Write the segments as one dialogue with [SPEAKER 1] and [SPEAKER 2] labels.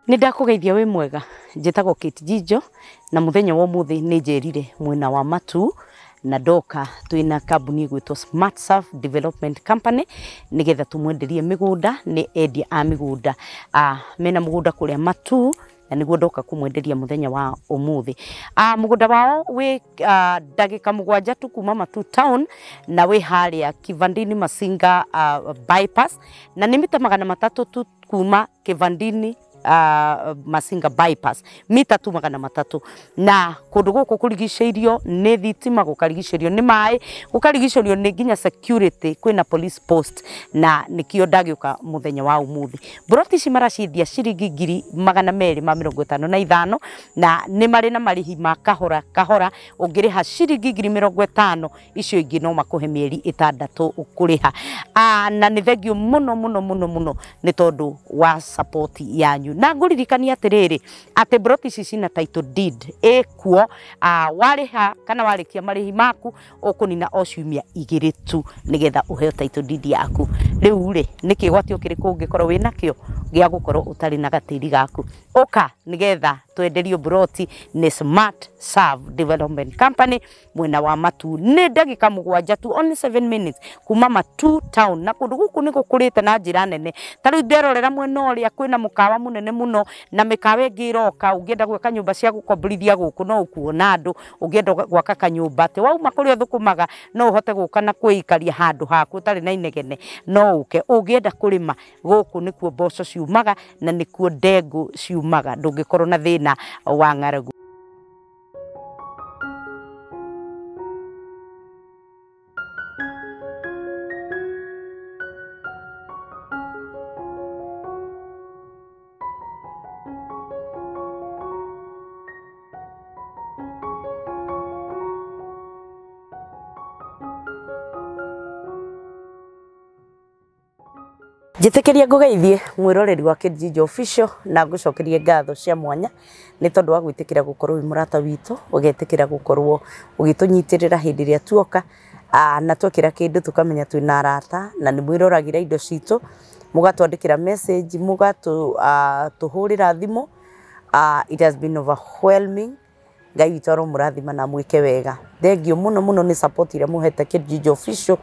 [SPEAKER 1] Nĩ ndakũgeithia wĩ mwega, njĩtagwo Kate Njijo na mũthenya wa ũmũthĩ nĩ njerire mwena wa Matuu na ndoka twĩna kambuni ĩgwĩtwo Smart Surf Development Company nĩgetha tũmwenderie mĩgũnda. Nĩ endia a mĩgũnda, mena mũgũnda kũrĩa Matuu na nĩguo ndoka kũmwenderia mũthenya wa ũmũthĩ. Mũgũnda wao wĩ ndagĩka 7 tu kuma Matuu town na wĩ harĩa Kivandini Masinga bypass, na nĩ mita 300 tu kuma Kivandini Masinga bypass, mita tu 300. Na kũndũ gũkũ kũrigicĩirio nĩ thitima, gũkarigicĩrio nĩ maĩ, gũkarigicĩrio nĩ nginya security, kwĩna police post, na nĩkĩo ndagĩũka mũthenya wa ũmũthĩ. Mburoti ici maraciendia ciringi 255,000 na nĩ marĩ na marĩhi ma kahora kahora. Ũngĩrĩha ciringi 50,000, icio ingĩ no makũhe mĩeri 6 ũkũrĩha. Na nĩ thengio mũno mũno mũno mũno nĩ tondũ wa support yanyu. Na ngũririkania atĩrĩrĩ, atĩ mburoti ici cina title deed ĩkuo. Warĩha kana warĩkia marĩhi maku ũkũnina o ciumia 2 tu nĩgetha ũheo title deed yaku. Rĩu rĩ, nĩ kĩgwatio kĩrĩkũ ũngĩkorwo wĩnakĩo gĩa gũkorwo ũtarĩ na gatĩri gaku? Ũka nĩgetha twenderio mburoti nĩ Smart Serve Development Company mwena wa Matuu. Nĩ ndagĩka 7 tu, only 7 minutes kuma Matuu town, na kũndũ gũkũ nĩ gũkũrĩte na njĩra nene. Ta rĩu nderorera mwena ũrĩa kwĩna mũkawa mũnene mũno na mĩkawa ĩngĩ ĩroka. Ũngĩenda gwaka nyũmba cia gũkomborithia gũkũ no ũkuona andũ. Ũngĩenda gwaka kanyũmba atĩ wauma kũrĩa ũthũkũmaga no ũhote gũka na kwĩikaria handũ haku ũtarĩ na inegene, no ũke. Ũngĩenda kũrĩma gũkũ nĩkuo mboco ciumaga na nĩkuo ndengũ ciumaga, ndũngĩkorwo na thĩna wa ng'aragu. Njĩtĩkĩria ngũgeithie mwĩroreri wa Kate Njijo Official na ngũcokerie ngatho cia mwanya nĩ tondũ wa gwĩtĩkĩra gũkorwo wĩ mũrata witũ, ũgetĩkĩra gũkorwo ũgĩtũnyitĩrĩra hĩndĩ ĩrĩa tuoka, na twekĩra kĩndũ tũkamenya twĩna arata, na nĩ mwĩroragĩra indo citũ, mũgatwandĩkĩra message, mũgatũhũrĩra thimũ. It has been overwhelming. Ngai witũ aromũrathima na mwĩke wega. Thengio mũno mũno nĩ support ĩrĩa mũhete Kate Njijo Official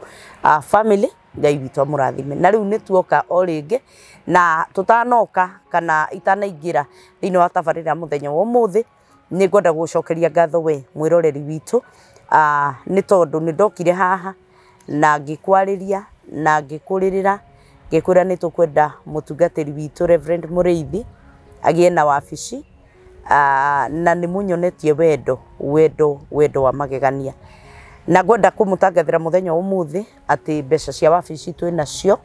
[SPEAKER 1] family. Ngai witũ amũrathime. Na rĩu nĩ tuoka o rĩngĩ, na tũtanoka kana itanaingĩra thĩinĩ wa tabarĩra mũthenya wa ũmũthĩ, nĩ ngwenda gũcokeria ngatho we mwĩroreri witũ, nĩ tondũ nĩ ndokire haha na ngĩkwarĩria na ngĩkũrĩrĩra ngĩkwĩra nĩ tũkwenda mũtungatĩri witũ Reverend Mũrĩithi agĩe na wabici, na nĩ mũnyonetie wendo wendo wendo wa magegania. Na ngwenda kũmũtangathĩra mũthenya wa ũmũthĩ atĩ mbeca cia wabici twĩ nacio,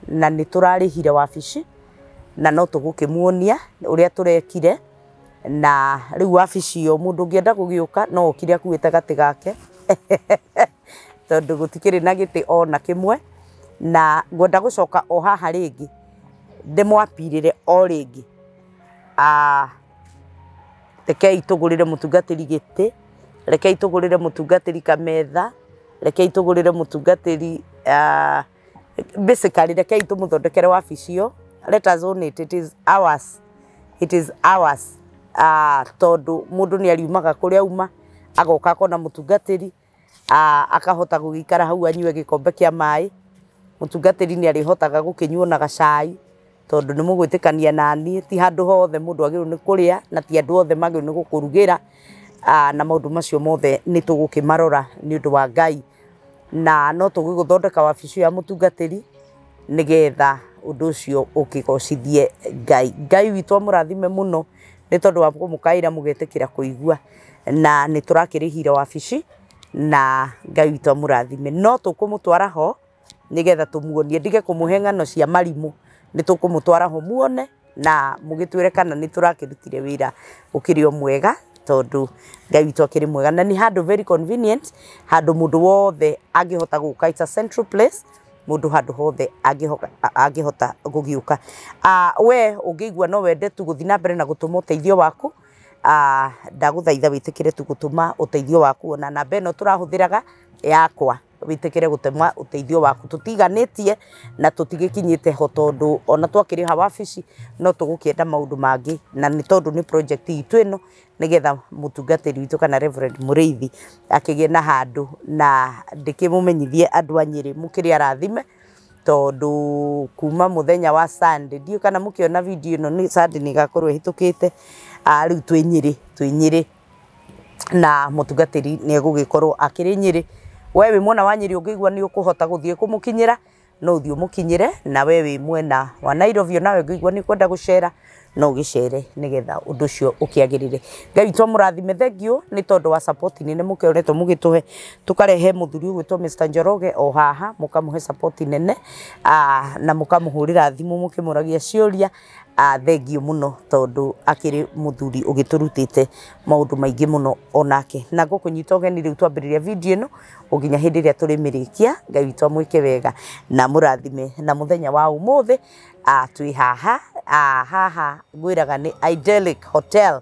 [SPEAKER 1] na nĩ tũrarĩhire wabici na no tũgũkĩmuonia ũrĩa tũrekire. Na rĩu wabici ĩyo mũndũ ũngĩenda gũgĩũka no okire akuĩte gatĩ gake tondũ gũtikĩrĩ na gĩtĩ ona kĩmwe. Na ngwenda gũcoka o haha rĩngĩ ndĩmwapirĩre o rĩngĩ, rekei tũgũrĩre mũtungatĩri gĩtĩ, rekei tũgũrĩre mũtungatĩri kametha, rekei tũgũrĩre mũtungatĩri, basically rekei tũmũthondekere wabici ĩyo. Let us own it, it is ours, it is ours. Tondũ mũndũ nĩ ariumaga kũrĩa auma agoka akona mũtungatĩri, akahota gũgĩikara hau anyue gĩkombe kĩa maĩ. Mũtungatĩri nĩ arĩhotaga gũkĩnyuo na gacai, tondũ nĩ mũgwĩtĩkania naniĩ ti handũ hothe mũndũ agĩrĩirwo nĩ kũrĩa na ti andũ othe magĩrĩirwo nĩ gũkũrugĩra, na maũndũ macio mothe nĩ tũgũkĩmarora nĩ ũndũ wa Ngai. Na no tũgũgĩthondeka wabici ya mũtungatĩri nĩgetha ũndũ ũcio ũkĩgocithie Ngai. Ngai witũ amũrathime mũno nĩ tondũ wa kũmũkaĩra mũgetĩkĩra kũigua, na nĩ tũrakĩrĩhire wabici na Ngai witũ amũrathime. No tũkũmũtwara ho nĩgetha tũmuonie, ndige kũmũhe ng'ano cia marimũ, nĩ tũkũmũtwara ho muone na mũgĩtwĩre kana nĩ tũrakĩrutire wĩra ũkĩrĩ o mwega, tondũ Ngai witũ akĩrĩ mwega. Na nĩ handũ very convenient, handũ mũndũ wothe angĩhota gũka, it's a central place, mũndũ handũ hothe angĩhota gũgĩũka. We ũngĩigua no wende tu gũthiĩ na mbere na gũtũma ũteithio waku, ndagũthaitha wĩtĩkĩre tu gũtũma ũteithio waku ona namba ĩno tũrahũthĩraga yakwa. wĩtĩkĩre gũtema ũteithio waku tũtiganĩtie na tũtigĩkinyĩte ho tondũ ona twakĩrĩha wabici no tũgũkĩenda maũndũ mangĩ na nĩ tondũ nĩ project itũ ĩno nĩgetha mũtungatĩri witũ kana Reverend Mũrĩithi akĩgĩe na handũ na ndĩkĩmũmenyithie andũ a Nyĩrĩ mũkĩrĩ arathime tondũ kuma mũthenya wa Sunday ndiũ kana mũkĩona video ĩno nĩ Sunday nĩ ĩgakorwo ĩhĩtũkĩte rĩu twĩ Nyĩrĩ na mũtungatĩri nĩ egũgĩkorwo akĩrĩ Nyĩrĩ. We wĩ mwena wa Nyĩrĩ ũngĩigua nĩ ũkũhota gũthiĩ kũmũkinyĩra no ũthiĩ ũmũkinyĩre, na we wĩ mwena wa Nairobi onawe ũngĩigua nĩ ũkwenda gũcera no ũgĩcere nĩgetha ũndũ ũcio ũkĩagĩrĩre. Ngai witũ amũrathime, thengiũ nĩ tondũ wa support nene mũkĩoretwo mũgĩtũhe tũkarehe mũthuri ũgwĩtwo Mr Njoroge o haha mũkamũhe support nene na mũkamũhũrĩra thimũ mũkĩmũragia ciũria. Thengiũ mũno tondũ akĩrĩ mũthuri ũgĩtũrutĩte maũndũ maingĩ mũno onake, na ngũkũnyita ũgeni rĩu twambĩrĩria video ĩno nginya hĩndĩ ĩrĩa tũrĩmĩrĩkia. Ngai witũ amwĩke wega na mũrathime. Na mũthenya wa ũmũthĩ twĩ haha haha ngwĩraga nĩ Idyllic Hotel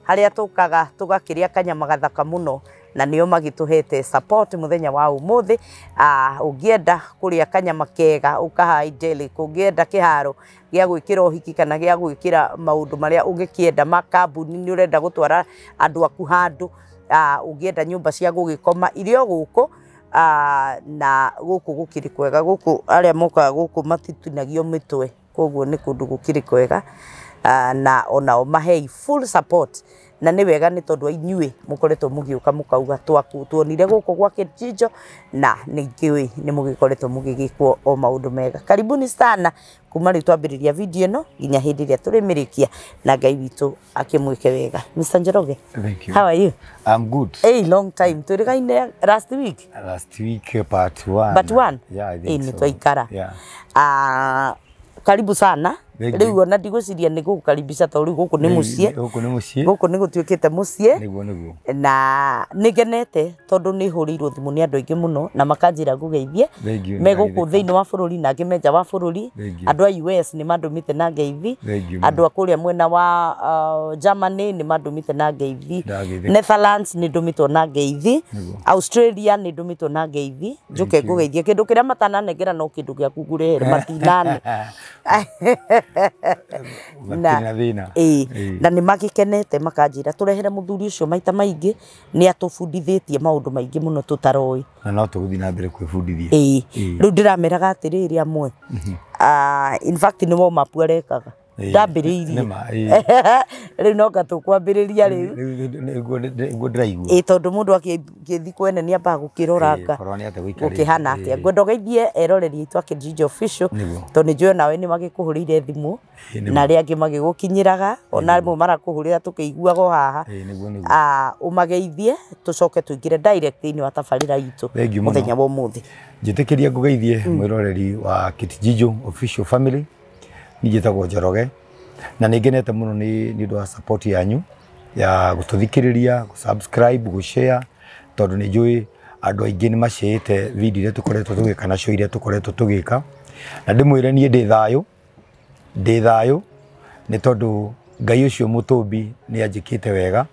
[SPEAKER 1] harĩa tũkaga tũgakĩrĩa kanyama gathaka mũno na nĩo magĩtũhete support mũthenya wa ũmũthĩ. Ũngĩenda kũrĩa kanyama kega ũkaha Idyllic, ũngĩenda kĩharo gĩa gwĩkĩra ũhiki kana gĩa gwĩkĩra maũndũ marĩa ũngĩkĩenda ma kambuni, nĩ ũrenda gũtwara andũ aku handũ, ũngĩenda nyũmba cia gũgĩkoma irio gũkũ na gũkũ gũkĩrĩ kwega. Gũkũ arĩa mokaga gũkũ matitinagio mĩtwe, koguo nĩ kũndũ gũkĩrĩ kwega na onao mahei full support na nĩ wega nĩ tondũ inyuĩ mũkoretwo mũgĩũka mũkauga tuonire gũkũ gwa Kĩnjinjo na nĩ ngĩũĩ nĩ mũgĩkoretwo mũgĩgĩkwo o maũndũ mega. Karibuni sana kuma rĩu twambĩrĩria video ĩno nginya hĩndĩ ĩrĩa tũrĩmĩrĩkia, na Ngai witũ akĩmwĩke wega. Mr Njoroge,
[SPEAKER 2] Thank you.
[SPEAKER 1] How are you?
[SPEAKER 2] I'm good.
[SPEAKER 1] Hey, long time. Twĩrĩgaine last week.
[SPEAKER 2] Last week part 1.
[SPEAKER 1] Part 1?
[SPEAKER 2] Yeah, I think
[SPEAKER 1] nĩ
[SPEAKER 2] so.
[SPEAKER 1] twaikara.
[SPEAKER 2] Yeah.
[SPEAKER 1] Karibu sana.
[SPEAKER 2] Thank
[SPEAKER 1] Rĩu
[SPEAKER 2] you.
[SPEAKER 1] ona ndigwĩciria nĩ gũgũkaribisha tondũ rĩu gũkũ nĩ mũciĩ.
[SPEAKER 2] Gũkũ nĩ mũciĩ.
[SPEAKER 1] Gũkũ nĩ gũtuĩkĩte mũciĩ.
[SPEAKER 2] Nĩguo nĩguo.
[SPEAKER 1] Na nĩ ngenete tondũ nĩ hũrĩirwo thimũ nĩ andũ aingĩ mũno na makanjĩra ngũgeithie.
[SPEAKER 2] Thank you.
[SPEAKER 1] Me gũkũ thĩinĩ wa bũrũri na angĩ me nja wa bũrũri.
[SPEAKER 2] Thank you.
[SPEAKER 1] Andũ a US nĩ mandũmĩte na ngeithi.
[SPEAKER 2] Thank you.
[SPEAKER 1] Andũ a kũrĩa mwena wa Germany nĩ mandũmĩte na ngeithi.
[SPEAKER 2] Ndageithĩka.
[SPEAKER 1] Netherlands nĩ ndũmĩtwo na ngeithi.
[SPEAKER 2] Nĩguo.
[SPEAKER 1] Australia nĩ ndũmĩtwo na ngeithi. Njũke
[SPEAKER 2] you.
[SPEAKER 1] ngũgeithie kĩndũ kĩrĩa matananengera no kĩndũ gĩaku ngũrehere matinane.
[SPEAKER 2] Matirĩ na thĩna.
[SPEAKER 1] Ĩĩ, na nĩ magĩkenete makanjĩra tũrehere mũthuri ũcio maita maingĩ nĩ atũbundithĩtie maũndũ maingĩ mũno tũtaroĩ.
[SPEAKER 2] Na no tũgũthiĩ na mbere kwĩbundithia.
[SPEAKER 1] Ĩĩ,
[SPEAKER 2] Ĩĩ.
[SPEAKER 1] rĩu ndĩrameraga atĩrĩrĩ amwe, in fact nĩ warm up arekaga ndambĩrĩirie
[SPEAKER 2] Nĩma, ĩĩ.
[SPEAKER 1] rĩu no tũkwambĩrĩria rĩu.
[SPEAKER 2] Rĩu nĩguo ndĩraigua.
[SPEAKER 1] Ĩĩ, tondũ mũndũ akĩthi kwene nĩ ambaga gũkĩroranga
[SPEAKER 2] Ĩĩ, korwo nĩ atĩa gũikarĩte.
[SPEAKER 1] gũkĩhana atĩa.
[SPEAKER 2] Ĩĩ.
[SPEAKER 1] Ngwenda ũgeithie eroreri aitũ a Kĩnjinjo Official
[SPEAKER 2] Nĩguo.
[SPEAKER 1] tondũ nĩ njũĩ onawe nĩ magĩkũhũrĩire thimũ
[SPEAKER 2] Ĩĩ, nĩguo.
[SPEAKER 1] na arĩa angĩ magĩgũkinyĩraga ona amwe marakũhũrĩra tũkĩiguaga o haha.
[SPEAKER 2] Ĩĩ, nĩguo nĩguo.
[SPEAKER 1] Ũmageithie tũcoke tũingĩre direct thĩinĩ wa tabarĩra itũ
[SPEAKER 2] Thank you mũno.
[SPEAKER 1] mũthenya wa ũmũthĩ.
[SPEAKER 2] Njĩtĩkĩria ngũgeithie mwĩroreri wa Kĩtijinjo Official Family. Niĩ njĩtagwo Njoroge na nĩ ngenete mũno nĩ ũndũ wa support yanyu ya gũtũthikĩrĩria, gũ-subscribe, gũ-share tondũ nĩ njũĩ andũ aingĩ nĩ maciĩte video iria tũkoretwo tũgĩka na show iria tũkoretwo tũgĩka, na ndĩmwĩre niĩ ndĩ thayũ, ndĩ thayũ nĩ tondũ Ngai ũcio mũtũmbi nĩ anjĩkĩte wega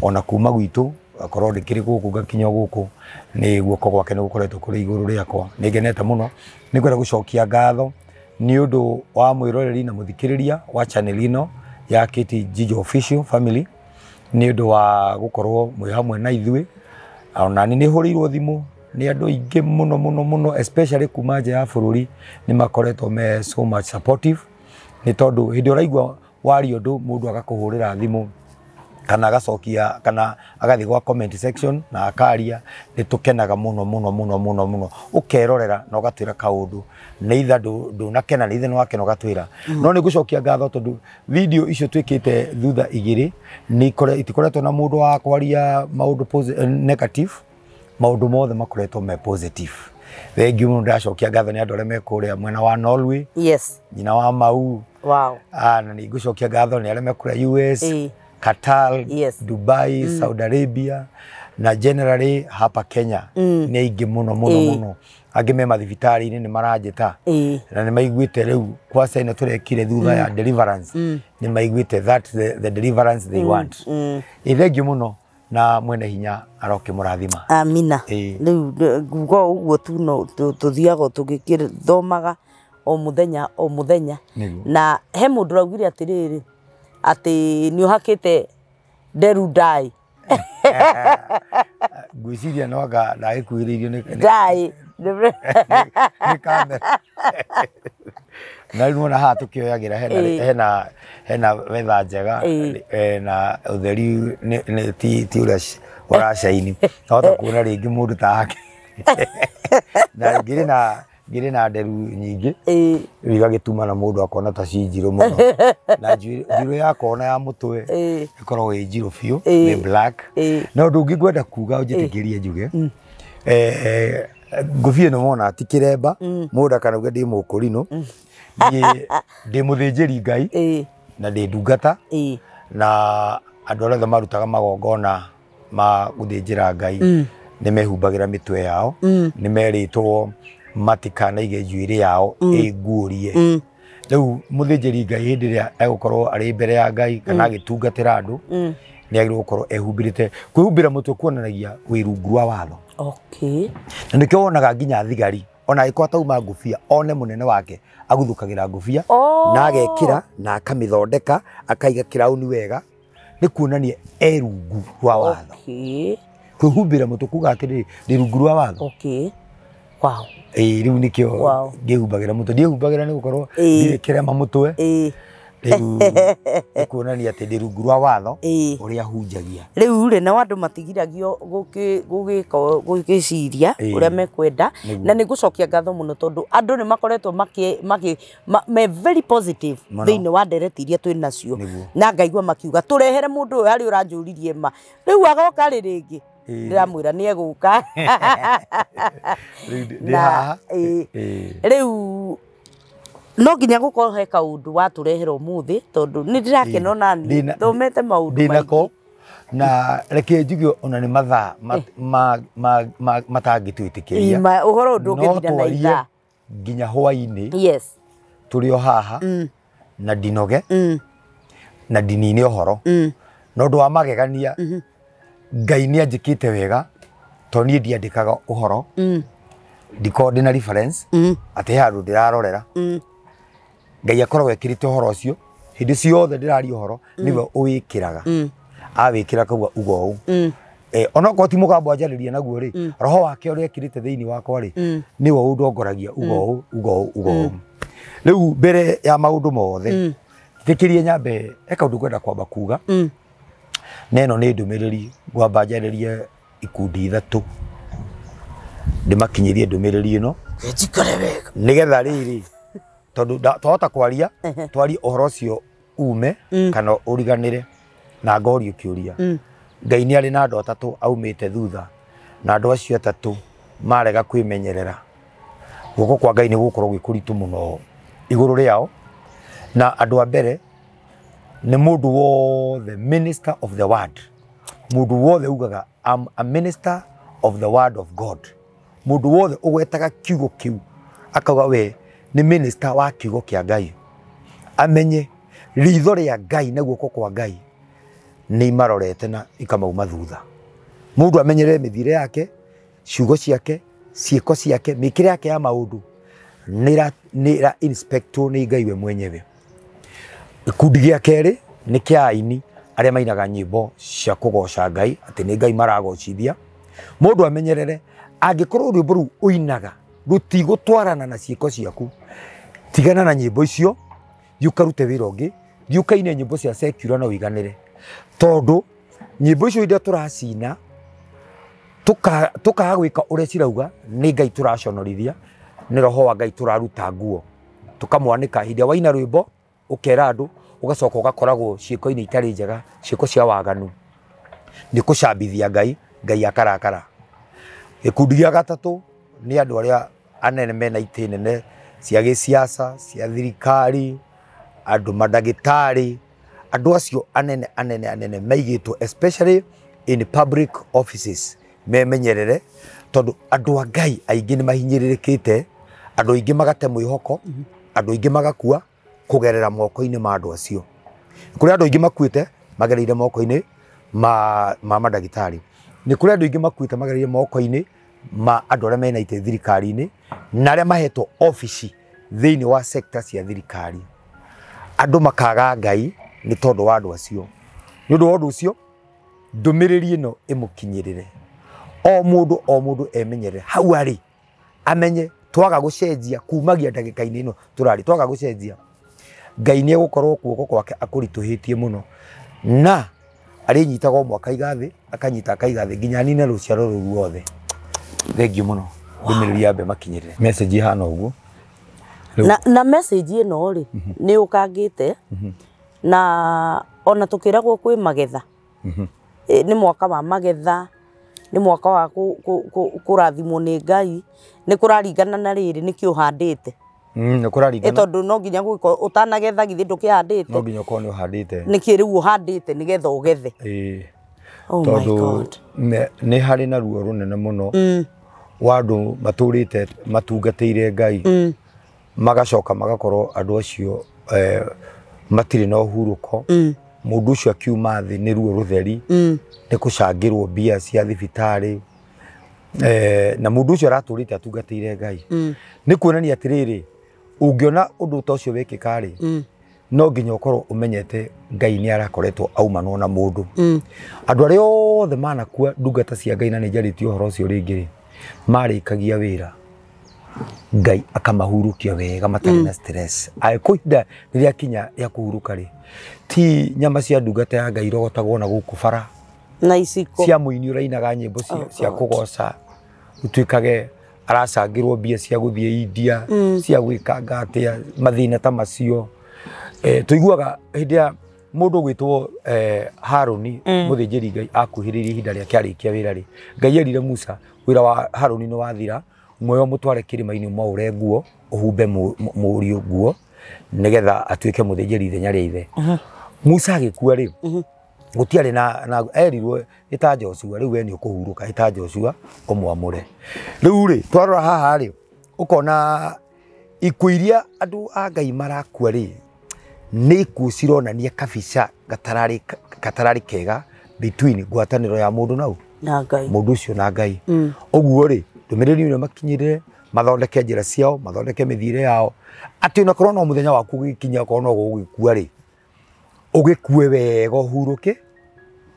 [SPEAKER 2] ona kuma gwitũ akorwo ndĩkĩrĩ gũkũ ngakinya gũkũ nĩ guoko gwake nĩ gũkoretwo kũrĩ igũrũ rĩakwa. Nĩ ngenete mũno, nĩ ngwenda gũcokia ngatho nĩ ũndũ wa mwĩroreri na mũthikĩrĩria wa channel ĩno ya Kĩtijinjo Official Family nĩ ũndũ wa gũkorwo mwĩ hamwe na ithuĩ. Ona niĩ nĩ hũrĩirwo thimũ nĩ andũ aingĩ mũno mũno mũno especially kuma nja ya bũrũri nĩ makoretwo me so much supportive nĩ tondũ hĩndĩ ũraigua waria ũndũ mũndũ agakũhũrĩra thimũ kana agacokia kana agathiĩ gwa comment section na akaria, nĩ tũkenaga mũno mũno mũno mũno mũno ũkerorera na ũgatwĩra kaũndũ nĩ itha ndũnakena nĩ itha nĩ wakena ũgatwĩra. No nĩ ngũcokia ngatho tondũ video icio twĩkĩte thutha igĩrĩ nĩ itikoretwo na mũndũ wa kwaria maũndũ negative, maũndũ mothe makoretwo me positive. Thank you mũno, ndĩracokia ngatho nĩ andũ arĩa me kũrĩa mwena wa Norway.
[SPEAKER 1] Yes.
[SPEAKER 2] Nyina wa Mau.
[SPEAKER 1] Wow.
[SPEAKER 2] Na nĩ ngũcokia ngatho nĩ arĩa me kũrĩa US. Qatar,
[SPEAKER 1] Yes.
[SPEAKER 2] Dubai, Saudi Arabia na generally hapa Kenya nĩ aingĩ mũno mũno mũno. Angĩ me mathibitarĩ-inĩ nĩ maranjĩta na nĩ maiguĩte rĩu kwaca ĩno tũrekire thutha ya deliverance nĩ maiguĩte that the deliverance they want. Thank you mũno. Na mwene hinya arokĩmũrathima.
[SPEAKER 1] Amina. Rĩu nguga ũguo tu no tũthiaga tũgĩthomaga o mũthenya o mũthenya. Na he mũndũ ũraugire atĩrĩrĩ atĩ nĩ ũhakĩte nderu ndai.
[SPEAKER 2] Ngwĩciria no anga ndagĩkuhĩrĩirio nĩ
[SPEAKER 1] ndai
[SPEAKER 2] nĩ kamera. Na rĩu nĩwona haha tũkĩoyagĩra hena hena wetha njega na ũtheri ti ũrĩa ũracaini. Wahota kuona rĩngĩ mũndũ ta hake. Na ngĩrĩ na nderu nyingĩ rĩu igagĩtuma na mũndũ akona ta ci njirũ mũno. Na njirũ yakwa ona ya mũtwe ĩkoragwo ĩ njirũ biũ, nĩ black. Na ũndũ ũngĩ ngwenda kuga ũnjĩtĩkĩrie njuge, ngũbia ĩno wona ti kĩremba, mũndũ akanauga ndĩ mũkũrinũ. Niĩ ndĩ mũthĩnjĩri Ngai na ndĩ ndungata, na andũ arĩa othe marutaga magongona ma gũthĩnjĩra Ngai nĩ mehumbagĩra mĩtwe yao, nĩ merĩtwo matikanaige njuĩrĩ yao ĩnguũrie. Rĩu mũthĩnjĩri Ngai hĩndĩ ĩrĩa egũkorwo arĩ mbere ya Ngai kana agĩtungatĩra andũ nĩ agĩrĩirwo gũkorwo ehumbĩrĩte. Kwĩhumbĩra mũtwe kuonanagia wĩ rungu rwa watho.
[SPEAKER 1] Okay.
[SPEAKER 2] Na nĩkĩo wonaga nginya thigari ona angĩkorwo atauma ngũbia one mũnene wake aguthũkagĩra ngũbia na agekĩra na akamĩthondeka akaiga kĩrauni wega, nĩ kuonania e rungu rwa watho.
[SPEAKER 1] Okay.
[SPEAKER 2] Kwĩhumbĩra mũtwe kuga atĩrĩrĩ ndĩ rungu rwa watho.
[SPEAKER 1] Okay. Wow.
[SPEAKER 2] Rĩu nĩkĩo ngĩhumbagĩra mũtwe. Ndiĩhumbagĩra nĩ gũkorwo ndirĩ kĩrema mũtwe. Rĩu nĩ kuonania atĩ ndĩ rungu rwa watho ũrĩa hunjagia.
[SPEAKER 1] Rĩu rĩ nao andũ matigiragio gũgĩciria ũrĩa mekwenda, na nĩ ngũcokia ngatho mũno tondũ andũ nĩ makoretwo me very positive thĩinĩ wa ndereti iria twĩ nacio, na ngaigua makiuga tũrehere mũndũ ũyũ harĩa ũranjũririe ma rĩu agoka rĩ rĩngĩ ndĩramwĩra nĩ egũka. Na rĩu no nginya gũkorwo he kaũndũ watũrehera ũmũthĩ tondũ nĩ ndĩrakena ona niĩ thomete maũndũ maingĩ.
[SPEAKER 2] Na reke njuge ona nĩ mathaa matangĩtwĩtĩkĩria
[SPEAKER 1] ũhoro ndũngĩthira na ithaa
[SPEAKER 2] nginya hwaĩ-inĩ.
[SPEAKER 1] Yes.
[SPEAKER 2] Tũrĩ o haha na ndinoge na ndinine ũhoro. Na ũndũ wa magegania Ngai nĩ anjĩkĩte wega tondũ niĩ ndiandĩkaga ũhoro, ndikoragwo ndĩna reference atĩ he handũ ndĩrarorera. Ngai akoragwo ekĩrĩte ũhoro ũcio hĩndĩ ciothe ndĩraria ũhoro nĩwe ũwĩkĩraga, awĩkĩra akauga uga ũũ. Onokorwo ti mũgambo anjarĩria naguo rĩ, roho wake ũrĩa ekĩrĩte thĩinĩ wakwa rĩ nĩwe ũndongoragia uga ũũ uga ũũ uga ũũ. Rĩu mbere ya maũndũ mothe thikĩrie nyambe he kaũndũ ngwenda kwamba kuga, na ĩno nĩ ndũmĩrĩri ngwamba njarĩrie ikundi ithatũ ndĩmakinyĩrie ndũmĩrĩri ĩno
[SPEAKER 1] njikare wega
[SPEAKER 2] nĩgetha rĩrĩ tondũ twahota kwaria twarie ũhoro ũcio ume kana ũriganĩre na ngorio kĩũria. Ngai nĩ arĩ na andũ atatũ aumĩte thutha, na andũ acio atatũ marega kwĩmenyerera guoko kwa Ngai nĩ gũgũkorwo gwĩ kũritũ mũno igũrũ rĩao. Na andũ a mbere nĩ mũndũ wothe minister of the word, mũndũ wothe ugaga I'm a minister of the word of God, mũndũ wothe ũgwetaga kiugo kĩu akauga we nĩ minister wa kiugo kĩa Ngai, amenye ritho rĩa Ngai na guoko kwa Ngai nĩ imarorete na ikamauma thutha. Mũndũ amenyerere mĩthiĩre yake, ciugo ciake, ciĩko ciake, mĩkĩre yake ya maũndũ nĩ ĩra inspectwo nĩ Ngai we mwenyewe. Gĩkundi gĩa kerĩ nĩ kĩa aini arĩa mainaga nyĩmbo cia kũgoca Ngai atĩ nĩ Ngai maragocithia. Mũndũ amenyerere angĩkorwo rwĩmbo rũu ũinaga rũtigũtwarana na ciĩko ciaku, tigana na nyĩmbo icio, thiĩ ũkarute wĩra ũngĩ, thiĩ ũkaine nyĩmbo cia secular na ũiganĩre, tondũ nyĩmbo icio iria tũracina tũkaga gwĩka ũrĩa cirauga nĩ Ngai tũraconorithia, nĩ roho wa Ngai tũraruta nguo tũkamwanĩka. Hĩndĩ ĩrĩa waina rwĩmbo ũkera andũ ũgacoka ũgakoragwo ciĩko-inĩ itarĩ njega, ciĩko cia waganu, nĩ kũcambithia Ngai, Ngai akarakara. Gĩkundi gĩa gatatũ nĩ andũ arĩa anene mena itĩ nene cia gĩsiasa, cia thirikari, andũ mandagĩtarĩ, andũ acio anene anene anene maigĩtwo especially in public offices memenyerere, tondũ andũ a Ngai aingĩ nĩ mahinyĩrĩrĩkĩte, andũ aingĩ magate mwĩhoko, andũ aingĩ magakua kũgerera moko-inĩ ma andũ acio. Kũrĩ andũ aingĩ makuĩte magereire moko-inĩ ma mandagĩtarĩ. Nĩ kũrĩ andũ aingĩ makuĩte magereire moko-inĩ ma andũ arĩa mena itĩ thirikari-inĩ na arĩa mahetwo obici thĩinĩ wa sector cia thirikari. Andũ makaga Ngai nĩ tondũ wa andũ acio. Nĩ ũndũ wa ũndũ ũcio ndũmĩrĩri ĩno ĩmũkinyĩrĩre. O mũndũ emenyerere hau arĩ, amenye twaga gũcenjia kumagia ndagĩka-inĩ ĩno tũrarĩ, twaga gũcenjia Ngai nĩ egũkorwo guoko gwake akũritũhĩtie mũno, na arĩnyitaga o mwaka igathĩ, akanyita akaiga thĩ nginya anine rũciaro rũu ruothe. Thengiũ mũno ndũmĩrĩri yambe makinyĩrĩre. Message ihana ũguo.
[SPEAKER 1] Na message ĩno rĩ nĩ ũkangĩte na ona tũkĩragwo kwĩ magetha. Nĩ mwaka wa magetha, nĩ mwaka wa kũrathimwo nĩ Ngai, nĩ kũraringana na rĩrĩ nĩkĩ ũhandĩte.
[SPEAKER 2] Nĩ kũraringana.
[SPEAKER 1] Tondũ no nginya gwĩka ũtanagetha githĩ ndũkĩhandĩte.
[SPEAKER 2] No nginya ũkorwo nĩ ũhandĩte.
[SPEAKER 1] Nĩkĩ rĩu ũhandĩte nĩgetha ũgethe. Oh my God.
[SPEAKER 2] Nĩ harĩ na ruo rũnene mũno wa andũ matũrĩte matungatĩire Ngai, magacoka magakorwo andũ acio matirĩ na ũhurũko. Mũndũ ũcio akiuma thĩ nĩ ruo rũtheri, nĩ kũcangĩrwo mbia cia thibitarĩ, na mũndũ ũcio aratũrĩte atungatĩire Ngai. Nĩ kuonania atĩrĩrĩ, ũngĩona ũndũ ta ũcio wĩkĩka rĩ, no nginya ũkorwo ũmenyete Ngai nĩ arakoretwo aumanwo na mũndũ. Andũ arĩa othe manakua ndungata cia Ngai, na nĩ njarĩtie ũhoro ũcio rĩngĩ rĩ, marĩkagia wĩra Ngai akamahurukia wega matarĩ na stress. Angĩkorwo ihinda rĩrĩa kinya rĩa kũhurũka rĩ, ti nyama cia ndungata ya Ngai irogotagwo na gũkũ bara
[SPEAKER 1] na iciko
[SPEAKER 2] cia mũini ũrainaga nyĩmbo cia kũgoca, ũtuĩkage aracangĩrwo mbia cia gũthiĩ India, cia gwĩkanga atĩa, mathĩna ta macio. Tũiguaga hĩndĩ ya mũndũ ũgwĩtwo Harũni mũthĩnjĩri Ngai akuhĩrĩirie ihinda rĩake arĩkia wĩra rĩ, Ngai erire Musa wĩra wa Harũni nĩ wathira, muoyo mũtware kĩrĩma-inĩ ũmwaũre nguo, ũhumbe mũriũ nguo nĩgetha atuĩke mũthĩnjĩri ithenya rĩa ithe. Musa agĩkua rĩ, gũtiarĩ na erirwo ĩta Joshua, rĩu we nĩ ũkũhurũka, ĩta Joshua ũmwamũre. Rĩu rĩ twarora haha rĩ, ũkona ikuũ iria andũ a Ngai marakua rĩ, nĩ ikuũ cironania kabica gatararĩ kega between ngwatanĩro ya mũndũ na
[SPEAKER 1] Ngai,
[SPEAKER 2] mũndũ ũcio na Ngai. Ũguo rĩ ndũmĩrĩri ĩno makinyĩrĩre, mathondeke njĩra ciao, mathondeke mĩthiĩre yao, atĩ onakorwo no mũthenya waku ũgĩkinya, okorwo no gũgĩkua rĩ, ũgĩkue wega, ũhurũke,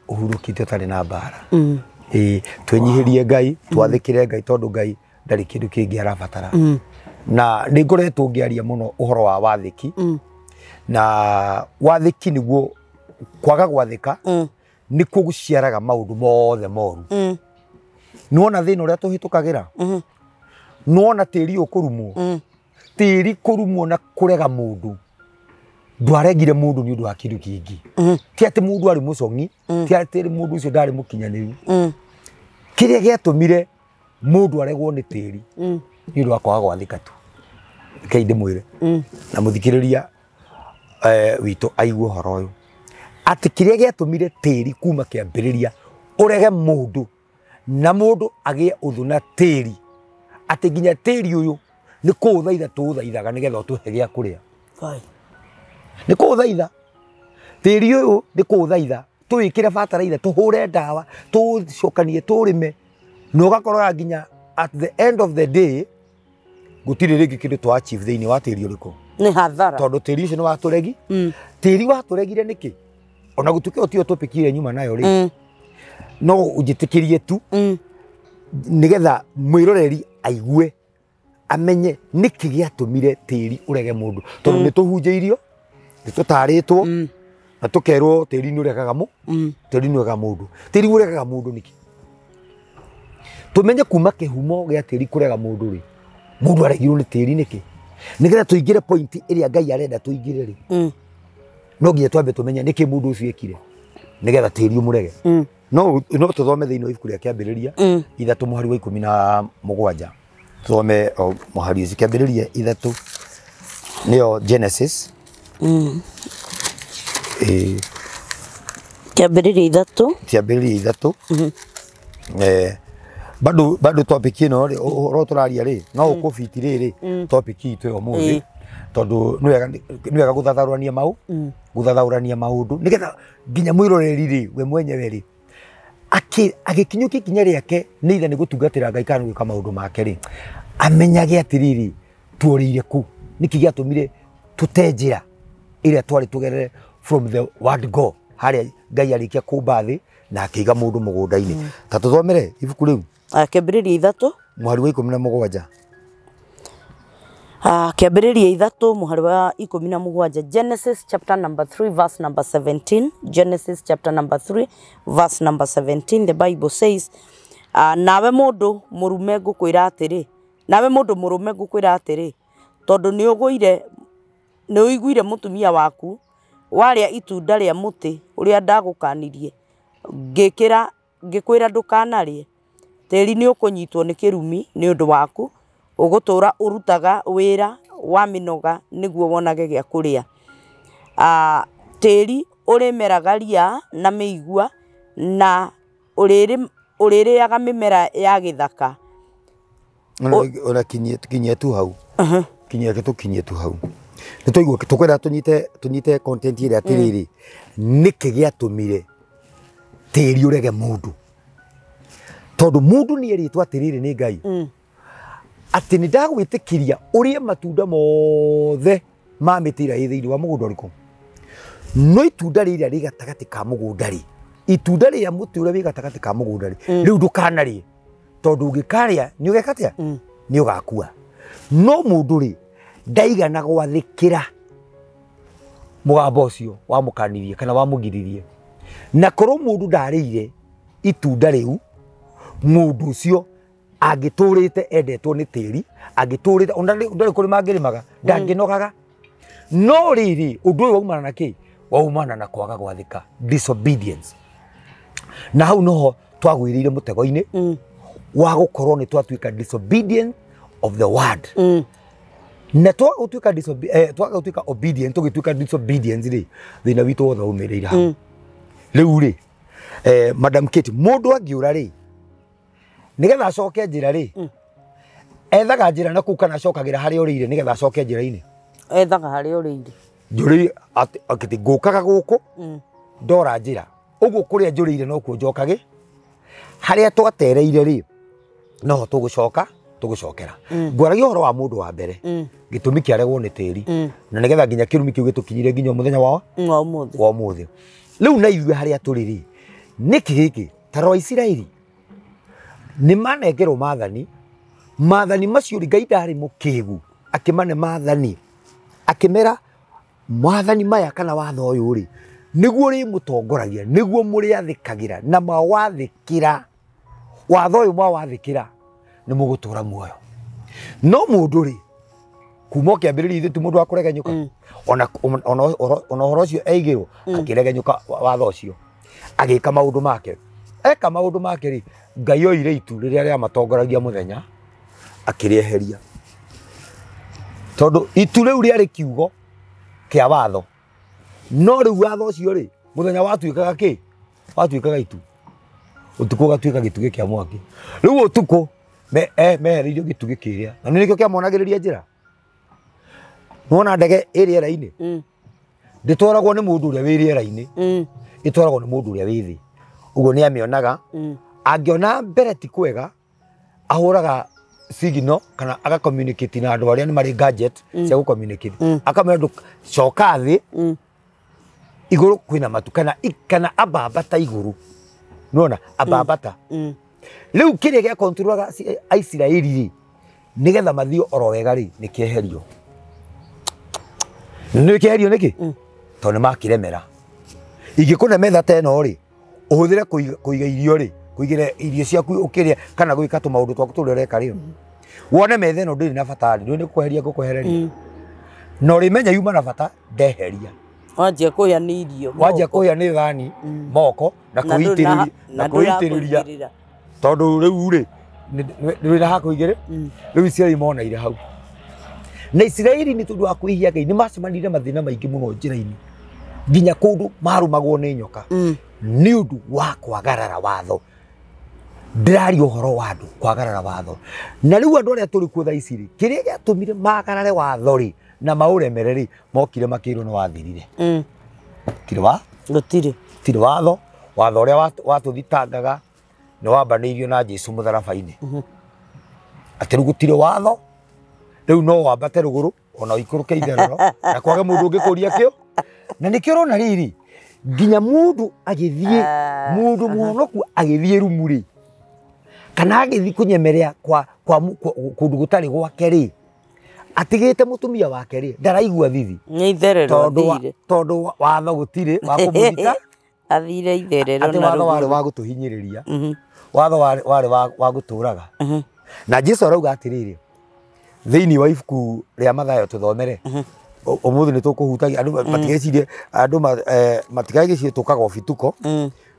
[SPEAKER 2] ũhurũkĩte ũtarĩ na mbara. Twĩnyihĩrie Ngai, twathĩkĩre Ngai, tondũ Ngai ndarĩ kĩndũ kĩngĩ arabatara. Na nĩ ngoretwo ngĩaria mũno ũhoro wa wathĩki, na wathĩki nĩguo kwaga gwathĩka nĩkuo gũciaraga maũndũ mothe moru. Nĩwona thĩna ũrĩa tũhĩtũkagĩra, nĩwona tĩri ũkũrumwo, tĩri kũrumwo na kũrega mũndũ, ndwaregire mũndũ nĩ ũndũ wa kĩndũ kĩngĩ. Ti atĩ mũndũ arĩ mũcong'i, ti atĩ mũndũ ũcio ndarĩ mũkinyanĩru. Kĩrĩa gĩatũmire mũndũ aregwo nĩ tĩri nĩ ũndũ wa kwaga gwathĩka tu. Rekei ndĩmwĩre na mũthikĩrĩria witũ aigue ũhoro ũyũ, atĩ kĩrĩa gĩatũmire tĩri kuma kĩambĩrĩria ũrege mũndũ na mũndũ agĩe ũthũ na tĩri, atĩ nginya tĩri ũyũ nĩ kũũthaitha tũũthaithaga nĩgetha ũtũhe gĩa kũrĩa. Nĩ kũũthaitha tĩri ũyũ, nĩ kũũthaitha tũwĩkĩre bataraitha, tũhũre ndawa, tũũcokanie, tũũrĩme, na ũgakora nginya at the end of the day gũtirĩ rĩngĩ kĩndũ twa achieve thĩinĩ wa tĩri ũrĩkũ.
[SPEAKER 1] Nĩ hathara,
[SPEAKER 2] tondũ tĩri ũcio nĩ watũregi. Tĩri watũregire nĩkĩ? Ona gũtuĩka ũtio topic ĩrĩa nyuma nayo rĩ, no ũnjĩtĩkĩrie tu nĩgetha mwĩroreri aigue amenye nĩkĩ gĩatũmire tĩri ũrege mũndũ. Tondũ nĩ tũhunjĩirio, nĩ tũtarĩtwo, na tũkerwo tĩri nĩ ũregaga tĩri nĩ ũregaga mũndũ. Tĩri ũregaga mũndũ nĩkĩ? Tũmenye kuma kĩhumo gĩa tĩri kũrega mũndũ rĩ, mũndũ aregirwo nĩ tĩri nĩkĩ? Nĩgetha tũingĩre point ĩrĩa Ngai arenda tũingĩre rĩ, no nginya twambe tũmenye nĩkĩ mũndũ ũcio ekire nĩgetha tĩri ũmũrege. No tũthome thĩinĩ wa ibuku rĩa Kĩambĩrĩria 3 mũhari wa 17. Tũthome mũhari ũcio, Kĩambĩrĩria 3 nĩyo Genesis.
[SPEAKER 1] Kĩambĩrĩria 3,
[SPEAKER 2] Kĩambĩrĩria 3. Bado topic ĩno rĩ, ũhoro tũraria rĩ, no ũkũbiti rĩrĩ topic itũ ya ũmũthĩ. Tondu nĩ wega gũthathaũrania mau gũthathaũrania maũndũ nĩgetha nginya mwĩroreri rĩ we mwenyewe rĩ agĩkinyũkia ikinya rĩake nĩ ithe nĩ gũtungatĩra Ngai kana gwĩka maũndũ make rĩ amenyage atĩrĩrĩ tuorĩire kũ nĩkĩ gĩatũmire tũte njĩra ĩrĩa twarĩ tũgerere from the word go harĩa Ngai arĩkia kũmba thĩ na akĩiga mũndũ mũgũnda-inĩ. Ta tũthomere ibuku rĩu.
[SPEAKER 1] Kĩambĩrĩria 3
[SPEAKER 2] mũhari wa 17.
[SPEAKER 1] Kĩambĩrĩria 3 mũhari wa 17. Genesis chapter number 3 verse number 17. Genesis chapter number 3 verse number 17. The Bible says, nawe mũndũ mũrume ngũkwĩra atĩrĩ, nawe mũndũ mũrũme ngũkwĩra atĩrĩ, tondũ nĩ ũiguire mũtumia waku warĩa itunda rĩa mũtĩ ũrĩa ndagũkanirie ngĩkwĩra ndũkanarĩe, tĩri nĩ ũkũnyitwo nĩ kĩrumi nĩ ũndũ waku, ũgũtũra ũrutaga wĩra wa mĩnoga nĩguo wonage gĩa kũrĩa. Tĩri ũrĩmeraga ria na mĩigua na ũrĩrĩaga mĩmera ya gĩthaka.
[SPEAKER 2] Ona kinyie tu hau. Kinyie tũkinyie tu hau. Nĩ twaigua tũkwenda tũnyite content ĩrĩa atĩrĩrĩ nĩkĩ gĩatũmire tĩri ũrege mũndũ, tondũ mũndũ nĩ erĩtwo atĩrĩrĩ nĩ Ngai atĩ nĩ ndagwĩtĩkĩria ũrĩe matunda mothe ma mĩtĩ ĩrĩa ĩ thĩinĩ wa mũgũnda ũrĩkũ, no itunda rĩrĩa rĩ gatagatĩ ka mũgũnda rĩ, itunda rĩa mũtĩ ũrĩa wĩ gatagatĩ ka mũgũnda rĩ, rĩu ndũkanarĩe, tondũ ũngĩkarĩa nĩ ũgeka atĩa? Nĩ ũgakua. No mũndũ rĩ ndaigana gwathĩkĩra mũgambo ũcio wamũkanirie kana wamũgiririe, na korwo mũndũ ndarĩire itunda rĩu, mũndũ ũcio angĩtũrĩte endetwo nĩ tĩri, angĩtũrĩte ona ndarĩ kũrĩma angĩrĩmaga ndangĩnogaga. No rĩrĩ ũndũ ũyũ waumana na kĩ? Waumana na kwaga gwathĩka, disobedience. Na hau noho twagwĩrĩire mũtego-inĩ wa gũkorwo nĩ twatuĩka disobedient of the word. Na twaga gũtuĩka obedient tũgĩtuĩka disobedient rĩ, thĩna witũ wothe umĩrĩire hau. Rĩu rĩ Madam Kate, mũndũ angĩũra rĩ nĩgetha acoke njĩra rĩ, ethaga njĩra na kũu kana acokagĩra harĩa ũrĩire nĩgetha acoke njĩra-inĩ?
[SPEAKER 1] Ethaga harĩa ũrĩire.
[SPEAKER 2] Njũrĩire atĩ ngũkaga gũkũ ndora njĩra ũguo kũrĩa njũrĩire nokuo njokage, harĩa twatereire rĩ noho tũgũcoka tũgũcokera. Ngwaragia ũhoro wa mũndũ wa mbere, gĩtũmi kĩaregwo nĩ tĩri, na nĩgetha nginya kĩrumi kĩu gĩtũkinyire nginya mũthenya wa ũmũthĩ. Rĩu na ithuĩ harĩa tũrĩ rĩ, nĩkĩ gĩkĩ ta rwa Isiraeli nĩ manengerwo maathani, maathani macio rĩ Ngai ndarĩ mũkĩgu akĩmane maathani akĩmera maathani maya kana watho ũyũ rĩ nĩguo rĩmũtongoragia, nĩguo mũrĩathĩkagĩra, na mawathĩkĩra watho ũyũ mwawathĩkĩra nĩ mũgũtũra muoyo. No mũndũ rĩ kuma kĩambĩrĩria ithuĩ ti mũndũ wa kũregenyũka, ona ũhoro ũcio eigĩrwo akĩregenyũka watho ũcio agĩka maũndũ make. Eka maũndũ make rĩ, Ngai oire itu rĩrĩa rĩamatongoragia mũthenya akĩrĩeheria, tondũ itu rĩu rĩarĩ kiugo kĩa watho. No rĩu watho ũcio rĩ mũthenya watuĩkaga kĩ? Watuĩkaga itu, ũtukũ ũgatuĩka gĩtugĩ kĩa mwaki. Rĩu ũtukũ mehereirio gĩtugĩ kĩrĩa, na nĩkĩo kĩamonagĩrĩria njĩra. Nĩwona ndege ĩ rĩera-inĩ ndĩtwaragwo nĩ mũndũ ũrĩa wĩ rĩera-inĩ, ĩtwaragwo nĩ mũndũ ũrĩa wĩ thĩ. Ũguo nĩ amĩonaga, angĩona mbere ti kwega ahũraga signal kana aga communicate na andũ arĩa nĩ marĩ gadget cia gũ communicate, akamera ndũ coka thĩ igũrũ kwĩna matu kana ambambata igũrũ. Nĩwona ambambata. Rĩu kĩrĩa gĩa controlaga Aisiraeli rĩ nĩgetha mathiĩ oro wega rĩ nĩ kĩeherio. Nĩ kĩeherio nĩkĩ? Tondũ nĩ makĩremera. Ingĩkũne metha ta ĩno rĩ ũhũthĩre kũiga irio rĩ, kũigĩra irio ciaku ũkĩrĩa kana gwĩka tũmaũndũ twaku tũrĩa ũreka rĩ, wone metha ĩno ndĩrĩ na bata rĩ, nĩ kweheria ngũkwehereria, na ũrĩmenya yuma na bata ndeheria.
[SPEAKER 1] Wanjia kũhĩa nĩ irio,
[SPEAKER 2] wanjia kũhĩa nĩ thani moko na kũitĩrĩria, tondũ rĩu rĩ nĩ wĩna ha kũigĩrĩ. Rĩu Isiraeli monaire hau, na Isiraeli nĩ tondũ wa kwĩhia Ngai nĩ macemanire mathĩna maingĩ mũno njĩra-inĩ, nginya kũndũ marũmagwo nĩ nyoka nĩ ũndũ wa kwagarara watho. Ndĩraria ũhoro wa andũ kwagarara watho, na rĩu andũ arĩa tũrĩ kuo thaa ici rĩ, kĩrĩa gĩatũmire magarare watho rĩ na maũremere rĩ, mokire makĩrwo nĩ wathirire. Tirĩ wa
[SPEAKER 1] gũtirĩ
[SPEAKER 2] tirĩ watho. Watho ũrĩa watũthitangaga nĩ wambanĩirio na Jesu mũtharaba-inĩ. Atĩ rĩu gũtirĩ watho, rĩu no wambate rũgũrũ ona ũikũrũke itherero na kwage mũndũ ũngĩkũria kĩo. Na nĩkĩo ũrona rĩrĩ, nginya mũndũ agĩthiĩ, mũndũ mũhonoku agĩthiĩ rumu rĩ, kana agĩthiĩ kũnyemerea kwa kũndũ gũtarĩ gwake rĩ, atigĩte mũtumia wake rĩ, ndaraigua thithi.
[SPEAKER 1] Nĩ itherero athire.
[SPEAKER 2] Tondũ watho gũtirĩ wa kũmũthita.
[SPEAKER 1] Athire itherero.
[SPEAKER 2] Atĩ watho warĩ wa gũtũhinyĩrĩria, watho warĩ wa gũtũraga. Na Jesu arauga atĩrĩrĩ, thĩinĩ wa ibuku rĩa Mathayo tũthomere, ũmũthĩ nĩ tũkũhutagia andũ matigecirie, andũ matigagĩcirie tũkaga obituko,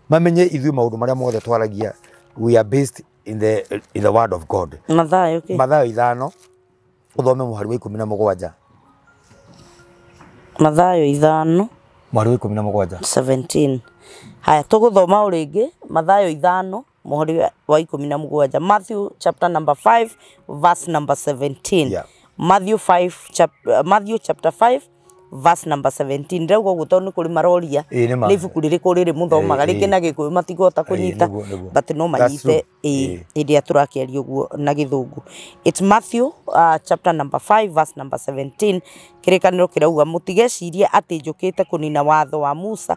[SPEAKER 2] mamenye ithuĩ maũndũ marĩa mothe twaragia, we are based in the word of God.
[SPEAKER 1] Mathayo kĩ?
[SPEAKER 2] Mathayo 5 ũthome mũhari wa 17.
[SPEAKER 1] Mathayo 5
[SPEAKER 2] mũhari wa 17.
[SPEAKER 1] 17. Haya, tũgũthoma o rĩngĩ Mathayo 5 mũhari wa 17. Matthew chapter number 5 verse number 17.
[SPEAKER 2] Yeah.
[SPEAKER 1] Matthew Matthew chapter 5 verse number 17. Ndĩrauga ũguo tondũ nĩ kũrĩ maroria nĩ ibuku rĩrĩkũ rĩrĩ mũthomaga rĩngĩ na Gĩkũyũ matikũhota kũnyita, but no manyite hĩndĩ ĩrĩa tũrakĩaria ũguo na Gĩthũngũ. It's Matthew chapter number 5 verse number 17. Kĩrĩkanĩro kĩrauga mũtigecirie atĩ njũkĩte kũnina watho wa Musa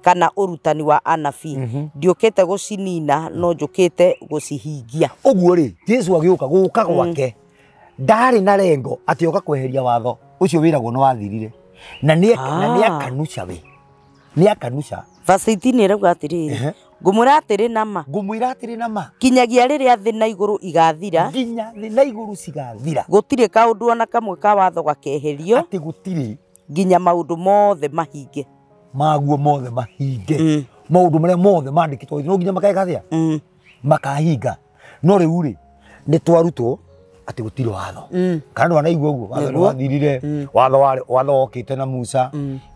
[SPEAKER 1] kana ũrutani wa anabii. Ndiũkĩte gũcinina no njũkĩte gũcihingia.
[SPEAKER 2] Ũguo rĩ, Jesu agĩũka gũka gwake ndarĩ na lengo atĩ oka kweheria watho ũcio wĩragwo nĩ wathirire. Na nĩ akanusha we. Nĩ akanusha.
[SPEAKER 1] Verse 18 ĩrauga atĩrĩrĩ, ngũmwĩra atĩrĩ na ma.
[SPEAKER 2] Ngũmwĩra atĩrĩ na ma.
[SPEAKER 1] Kinyagia rĩrĩa thĩ na igũrũ igathira.
[SPEAKER 2] Nginya thĩ na igũrũ cigathira.
[SPEAKER 1] Gũtirĩ kaũndũ ona kamwe ka watho gakeherio.
[SPEAKER 2] Atĩ gũtirĩ.
[SPEAKER 1] Nginya maũndũ mothe mahinge.
[SPEAKER 2] Maguo mothe mahinge. Maũndũ marĩa mothe mandĩkĩtwo no nginya makeka atĩa? Makahinga. No rĩu rĩ, nĩ twarutwo atĩ gũtirĩ watho. Kana ndwanaigua ũguo, watho nĩ wathirire, watho wokĩte na Musa,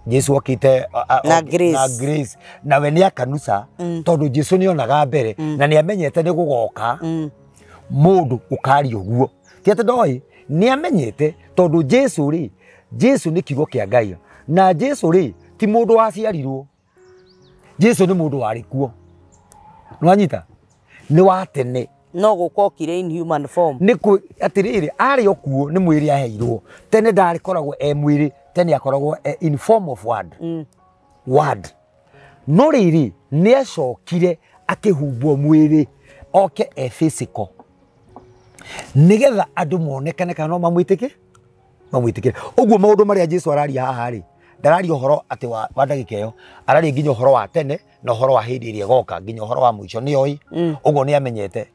[SPEAKER 2] Jesu okĩte
[SPEAKER 1] na Grace.
[SPEAKER 2] Na Grace. Nawe nĩ akanusa tondũ Jesu nĩ onaga mbere na nĩ amenyete nĩ gũgoka mũndũ ũkaria ũguo. Ti atĩ ndoĩ, nĩ amenyete tondũ Jesu rĩ, Jesu nĩ kiugo kĩa Ngai. Na Jesu rĩ, ti mũndũ waciarirwo. Jesu nĩ mũndũ warĩ kuo. Nĩwanyita? Nĩ wa tene.
[SPEAKER 1] No gũkokire in human form.
[SPEAKER 2] Nĩ atĩrĩrĩ, arĩ o kuo nĩ mwĩrĩ aheirwo. Tene ndarĩkoragwo e mwĩrĩ, tene akoragwo e in form of word. Word. No rĩrĩ, nĩ acokire akĩhumbwo mwĩrĩ oke e physical. Nĩgetha andũ monekane kana no mamwĩtĩkĩre, mamwĩtĩkĩre. Ũguo maũndũ marĩa Jesu araria haha rĩ, ndararia ũhoro atĩ wa ndagĩka ĩyo, araria nginya ũhoro wa tene na ũhoro wa hĩndĩ ĩrĩa ĩgoka, nginya ũhoro wa mũico nĩ oĩ. Ũguo nĩ amenyete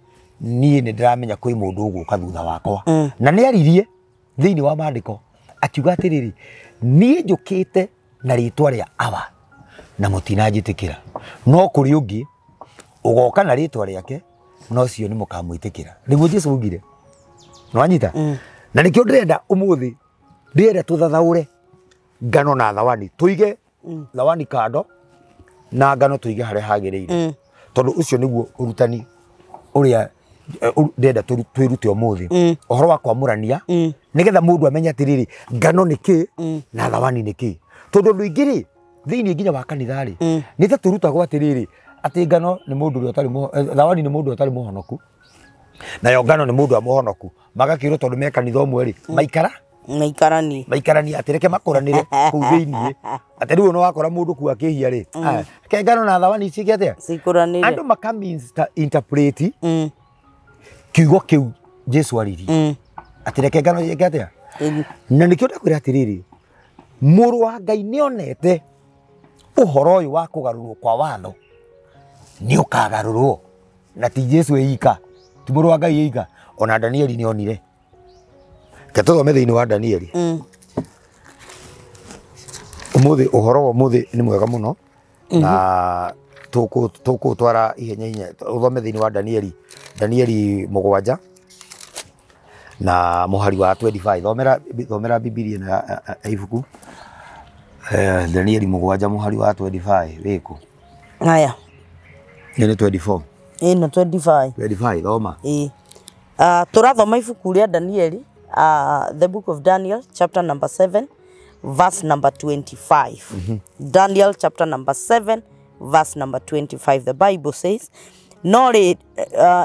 [SPEAKER 2] niĩ nĩ ndĩramenya kwĩ mũndũ ũgũka thutha wakwa. Na nĩ aririe thĩinĩ wa maandĩko akiuga atĩrĩrĩ, niĩ njũkĩte na rĩtwa rĩa Awa na mũtinanjĩtĩkĩra, no kũrĩ ũngĩ ũgoka na rĩtwa rĩake no ũcio nĩ mũkamwĩtĩkĩra. Nĩguo Jesu augire. Nĩwanyita? Na nĩkĩo ndĩrenda ũmũthĩ, ndĩrenda tũthathaũre ngano na thawani, tũige thawani kando na ngano tũige harĩa hagĩrĩire, tondũ ũcio nĩguo ũrutani ũrĩa ndĩrenda twĩrute ũmũthĩ, ũhoro wa kwamũrania, nĩgetha mũndũ amenye atĩrĩrĩ, ngano nĩ kĩ na thawani nĩ kĩ. Tondũ andũ aingĩ rĩ, thĩinĩ nginya wa kanitha rĩ, nĩ ta tũrutagwo atĩrĩrĩ, atĩ ngano nĩ mũndũ ũrĩa ũtarĩ, thawani nĩ mũndũ ũtarĩ mũhonoku, nayo ngano nĩ mũndũ wa mũhonoku. Magakĩrwo tondũ me kanitha ũmwe rĩ, maikarani maikarani, atĩ reke makũranĩre kũu thĩinĩ, atĩ rĩu no wakora mũndũ kuu akĩhia rĩ, reke ngano na thawani ciĩke atĩa?
[SPEAKER 1] Cikũranĩre.
[SPEAKER 2] Andũ maka interpret kiugo kĩu Jesu aririe, atĩ reke ngano ciĩke atĩa? Na nĩkĩo ndakwĩra atĩrĩrĩ, mũrũ wa Ngai nĩonete ũhoro ũyũ wa kũgarũrwo kwa watho nĩ ũkagarũrwo, na ti Jesu eika, ti mũrũ wa Ngai eika, ona Danieli nĩonire. Reke tũthome thĩinĩ wa Danieli. Ũmũthĩ ũhoro wa ũmũthĩ nĩ mwega mũno, na tũkũtwara ihenya ihenya. Ũthome thĩinĩ wa Danieli, Danieli 7 na mũhari wa 25. Thomera Bibilia na ibuku. Danieli 7 mũhari wa 25 wĩkũ?
[SPEAKER 1] Haya.
[SPEAKER 2] Nĩ 24.
[SPEAKER 1] Ĩno 25.
[SPEAKER 2] 25 thoma.
[SPEAKER 1] Ĩĩ. Tũrathoma ibuku rĩa Danieli The book of Daniel chapter number 7 verse number 25. Daniel chapter number 7 verse number 25, the Bible says, no rĩ,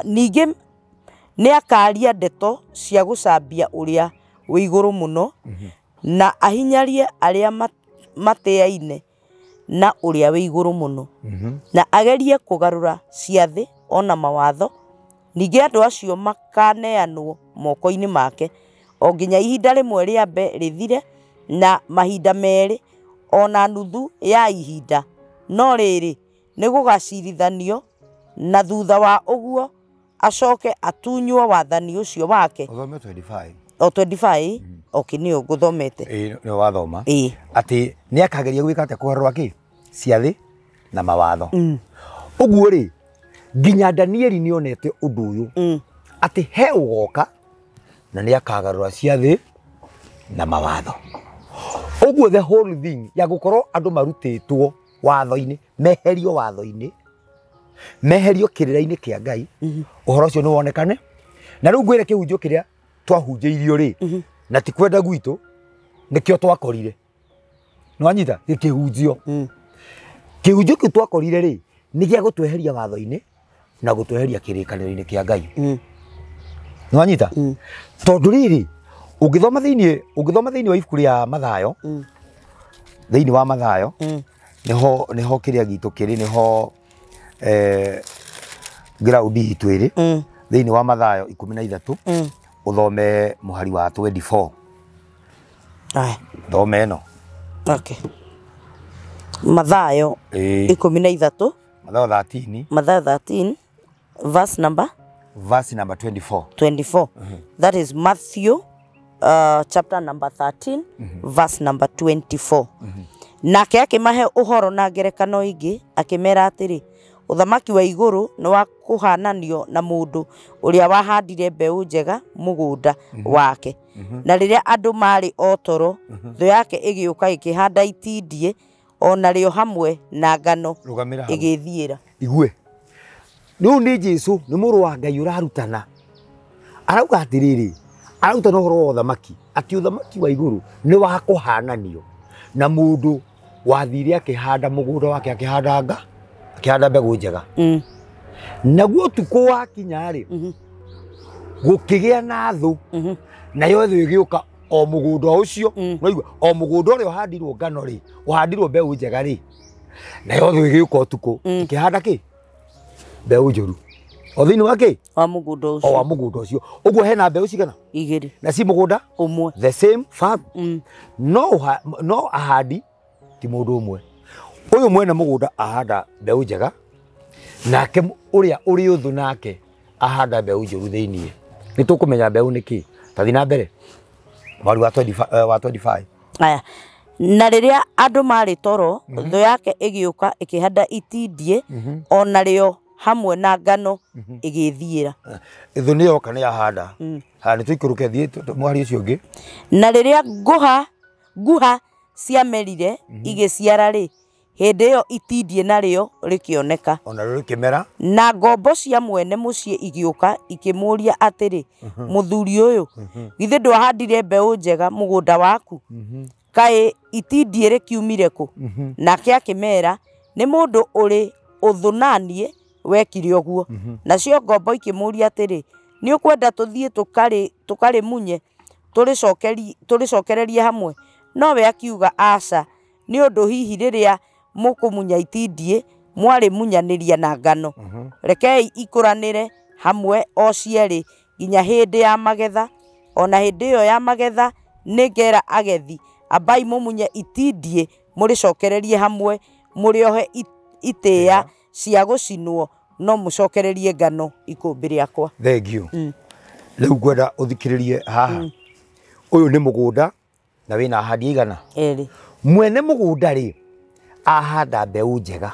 [SPEAKER 1] ningĩ nĩ akaria ndeto cia gũcambia ũrĩa wĩ igũrũ mũno, na ahinyarie arĩa matĩaine na ũrĩa wĩ igũrũ mũno, na agerie kũgarũra ciathĩ ona mawatho. Ningĩ andũ acio makaneanwo moko-inĩ make o nginya ihinda rĩmwe rĩambe rĩthire, na mahinda merĩ ona nuthu ya ihinda. No rĩrĩ, nĩ gũgacirithanio, na thutha wa ũguo acoke atunywo wathani ũcio wake.
[SPEAKER 2] Ũthome 25.
[SPEAKER 1] O 25. Okay, nĩyo ngũthomete.
[SPEAKER 2] Ĩĩ, nĩyo wathoma. Ĩĩ. Atĩ nĩ akageria gwĩka atĩa? Kũgarũra kĩ? Ciathĩ na mawatho. Ũguo rĩ, nginya Danieli nĩ onete ũndũ ũyũ, atĩ he ũgoka na nĩ akagarũra ciathĩ na mawatho. Ũguo the whole thing ya gũkorwo andũ marutĩtwo watho-inĩ, meherio watho-inĩ, meherio kĩrĩra-inĩ kĩa Ngai, ũhoro ũcio nĩ wonekane. Na rĩu ngwĩre kĩhunjio kĩrĩa twahunjĩirio rĩ, na ti kwenda gwitũ, nĩkĩo twakorire. Nĩwanyita? Gĩkĩhunjio. Kĩhunjio kĩu twakorire rĩ, nĩ gĩa gũtweheria watho-inĩ na gũtweheria kĩrĩkanĩro-inĩ kĩa Ngai. Nĩwanyita? Tondũ rĩrĩ, ũngĩthoma thĩinĩ wa ibuku rĩa Mathayo, thĩinĩ wa Mathayo, nĩho kĩrĩa gitũ kĩrĩ, nĩho ground itũ ĩrĩ, thĩinĩ wa Mathayo 13, ũthome mũhari wa 24.
[SPEAKER 1] Aya.
[SPEAKER 2] Thome ĩno.
[SPEAKER 1] Okay. Mathayo 13.
[SPEAKER 2] Mathayo 13.
[SPEAKER 1] Mathayo 13 verse number?
[SPEAKER 2] Verse number 24.
[SPEAKER 1] 24. That is Matthew chapter number 13, verse number 24. Nake akĩmahe ũhoro na ngerekano ingĩ, akĩmera atĩrĩ, ũthamaki wa igũrũ nĩ wa kũhananio na mũndũ ũrĩa wahandire mbeũ njega mũgũnda wake. Na rĩrĩa andũ marĩ o toro, thũ yake ĩgĩũka ĩkĩhanda itindiĩ ona rĩo hamwe na ngano ĩgĩthiĩra.
[SPEAKER 2] Igue. Rĩu nĩ Jesũ, nĩ mũrũ wa Ngai ũrarutana. Arauga atĩrĩrĩ, ararutana ũhoro wa ũthamaki, atĩ ũthamaki wa igũrũ nĩ wa kũhananio na mũndũ wathire akĩhanda mũgũnda wake, akĩhanda nga, akĩhanda mbegũ njega. Naguo ũtukũ wakinya rĩ, gũkĩgĩa na thũ, nayo thũ ĩgĩũka o mũgũnda ũcio, ũraigua, o mũgũnda ũrĩa ũhandirwo ngano rĩ, ũhandirwo mbeũ njega rĩ, nayo thũ ĩgĩũka ũtukũ, ĩkĩhanda kĩ? Mbeũ njũru. O thĩinĩ wa kĩ?
[SPEAKER 1] Wa mũgũnda ũcio.
[SPEAKER 2] O wa mũgũnda ũcio. Ũguo hena mbeũ cigana?
[SPEAKER 1] Igĩrĩ.
[SPEAKER 2] Na ci mũgũnda?
[SPEAKER 1] Ũmwe.
[SPEAKER 2] The same farm. No ahandi ti mũndũ ũmwe. Ũyũ mwene mũgũnda ahanda mbeũ njega, nake ũrĩa ũrĩ ũthũ nake ahanda mbeũ njũru thĩinĩ. Nĩ tũkũmenya mbeũ nĩ kĩ. Tathiĩ na mbere. Mweri wa 25.
[SPEAKER 1] Aya. Na rĩrĩa andũ marĩ toro, thũ yake ĩgĩũka ĩkĩhanda itindiĩ ona rĩo hamwe na ngano ĩgĩthiĩra.
[SPEAKER 2] Thũ nĩ yoka nĩ yahanda. Ha, nĩ tũikũrũke thiĩ mweri ũcio ũngĩ.
[SPEAKER 1] Na rĩrĩa nguha ciamerire igĩciara rĩ, hĩndĩ ĩyo itindiĩ narĩo rĩkĩoneka.
[SPEAKER 2] Ona rĩo rĩkĩmera.
[SPEAKER 1] Na ngombo cia mwene mũciĩ igĩũka ikĩmũũria atĩrĩ, mũthuri ũyũ, githĩ ndwahandire mbeũ njega mũgũnda waku? Kaĩ itindiĩ rĩkiumire kũ? Nake akĩmera, nĩ mũndũ ũrĩ ũthũ naniĩ wekire ũguo. Nacio ngombo ikĩmũũria atĩrĩ, nĩ ũkwenda tũthiĩ tũkarĩmunye tũrĩcokererie hamwe? Nowe akiuga, aca, nĩ ũndũ hihi rĩrĩa mũkũmunya itindiĩ mwarĩmunyanĩria na ngano. Rekei ikũranĩre hamwe o cierĩ nginya hĩndĩ ya magetha. Ona hĩndĩ ĩyo ya magetha nĩngera agethi, ambai mũmunye itindiĩ mũrĩcokererie hamwe, mũrĩohe itĩĩa cia gũcinwo, no mũcokererie ngano ikũmbĩ rĩakwa.
[SPEAKER 2] Thank you. Rĩu ngwenda ũthikĩrĩrie haha. Ũyũ nĩ mũgũnda na wĩna ahandi aigana?
[SPEAKER 1] Erĩ.
[SPEAKER 2] Mwene mũgũnda rĩ, ahanda mbeũ njega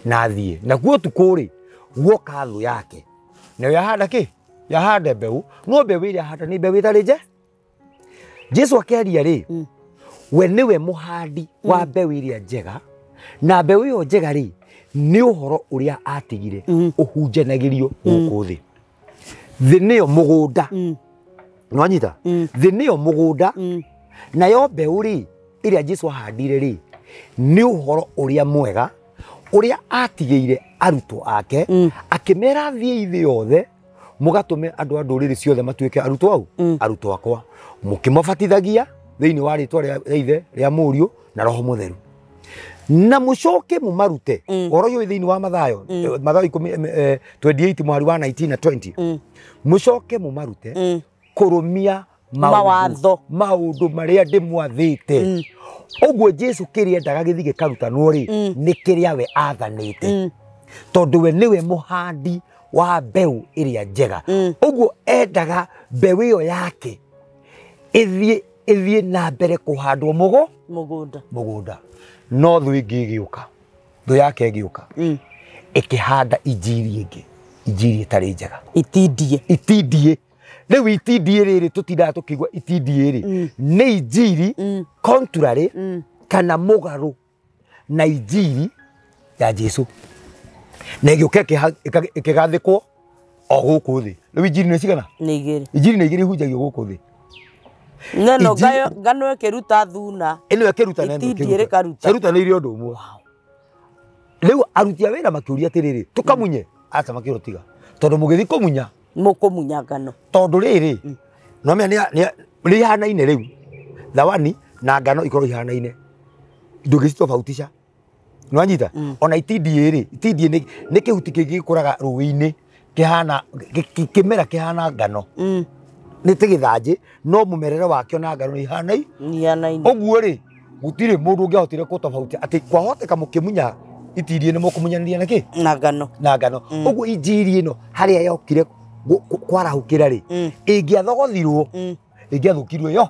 [SPEAKER 2] na athiĩ. Naguo ũtukũ rĩ, guoka thũ yake. Nayo yahanda kĩ? Yahanda mbeũ. No mbeũ ĩrĩa ahanda nĩ mbeũ ĩtarĩ nje. Jesu akĩaria rĩ, we nĩwe mũhandi wa mbeũ ĩrĩa njega, na mbeũ ĩyo njega rĩ, nĩ ũhoro ũrĩa atigire ũhunjanagĩrio gũkũ thĩ. Thĩ nĩyo mũgũnda. Nwanyita thĩ nĩyo mũgũnda nayo mbeũ rĩ ĩrĩa Jesu ahandire rĩ nĩ ũhoro ũrĩa mwega ũrĩa atigĩire arutwo ake akĩmera thiĩ thĩ yothe mũgatũme andũ a ndũrĩrĩ ciothe matuĩke arutwo au arutwo akwa mũkĩmabatithagia thĩinĩ wa rĩtwa rĩa Ithe rĩa Mũriũ na Roho Mũtheru na mũcoke mũmarute ũhoro ũyũ wĩ thĩinĩ wa Mathayo Mathayo 28 mũhari wa 19 na 20 mũcoke mũmarute kũrũmia
[SPEAKER 1] mawatho
[SPEAKER 2] maũndũ marĩa ndĩmwathĩte ũguo Jesu kĩrĩa endaga gĩthiĩ gĩkarutanwo rĩ nĩ kĩrĩa we athanĩte tondũ we nĩwe mũhandi wa mbeũ ĩrĩa njega ũguo endaga mbeũ ĩyo yake ĩthiĩ na mbere kũhandwo mũgũnda no thũ ĩngĩ ĩgĩũka thũ yake ĩgĩũka ĩkĩhanda injiri ĩngĩ injiri ĩtarĩ njega itindie rĩu itindie rĩrĩ tũtindaga tũkĩigua itindie rĩ nĩ injiri contrary kana mũgarũ na injiri ya Jesu na ĩgĩũka ĩkĩgathĩkwo o gũkũ thĩ rĩu injiri nĩ cigana
[SPEAKER 1] nĩ igĩrĩ
[SPEAKER 2] injiri nĩ igĩrĩ ihunjagio gũkũ thĩ
[SPEAKER 1] neno ngano ĩkĩruta thuna
[SPEAKER 2] ĩno ĩkĩruta na ĩno
[SPEAKER 1] itindie rĩkaruta
[SPEAKER 2] ciarutanĩirie ũndũ ũmwe rĩu aruti a wĩra makĩũria atĩrĩrĩ tũkamunye aca makĩrwo tiga tondũ mũgĩthiĩ kũmunya
[SPEAKER 1] mũkũmunya ngano
[SPEAKER 2] tondũ rĩrĩ no menya nĩ ihanaine rĩu thawani na ngano ikorwo ihanaine ndũngĩcitofautisha nĩwanyita ona itindie rĩ itindie nĩ kĩhuti kĩngĩ gĩkũraga rũĩ-inĩ kĩhana kĩmera kĩhana ngano nĩ ta gĩthanjĩ no mũmerere wakĩo na ngano nĩ ihanaine ũguo rĩ gũtirĩ mũndũ ũngĩahotire gũtofautia atĩ kwahoteka mũkĩmunya itindie nĩ mũkũmunyanĩria na kĩ
[SPEAKER 1] na ngano
[SPEAKER 2] ũguo injiri ĩno harĩa yokire kwarahũkĩra rĩ ĩngĩathogothirwo ĩngĩathũkirio yo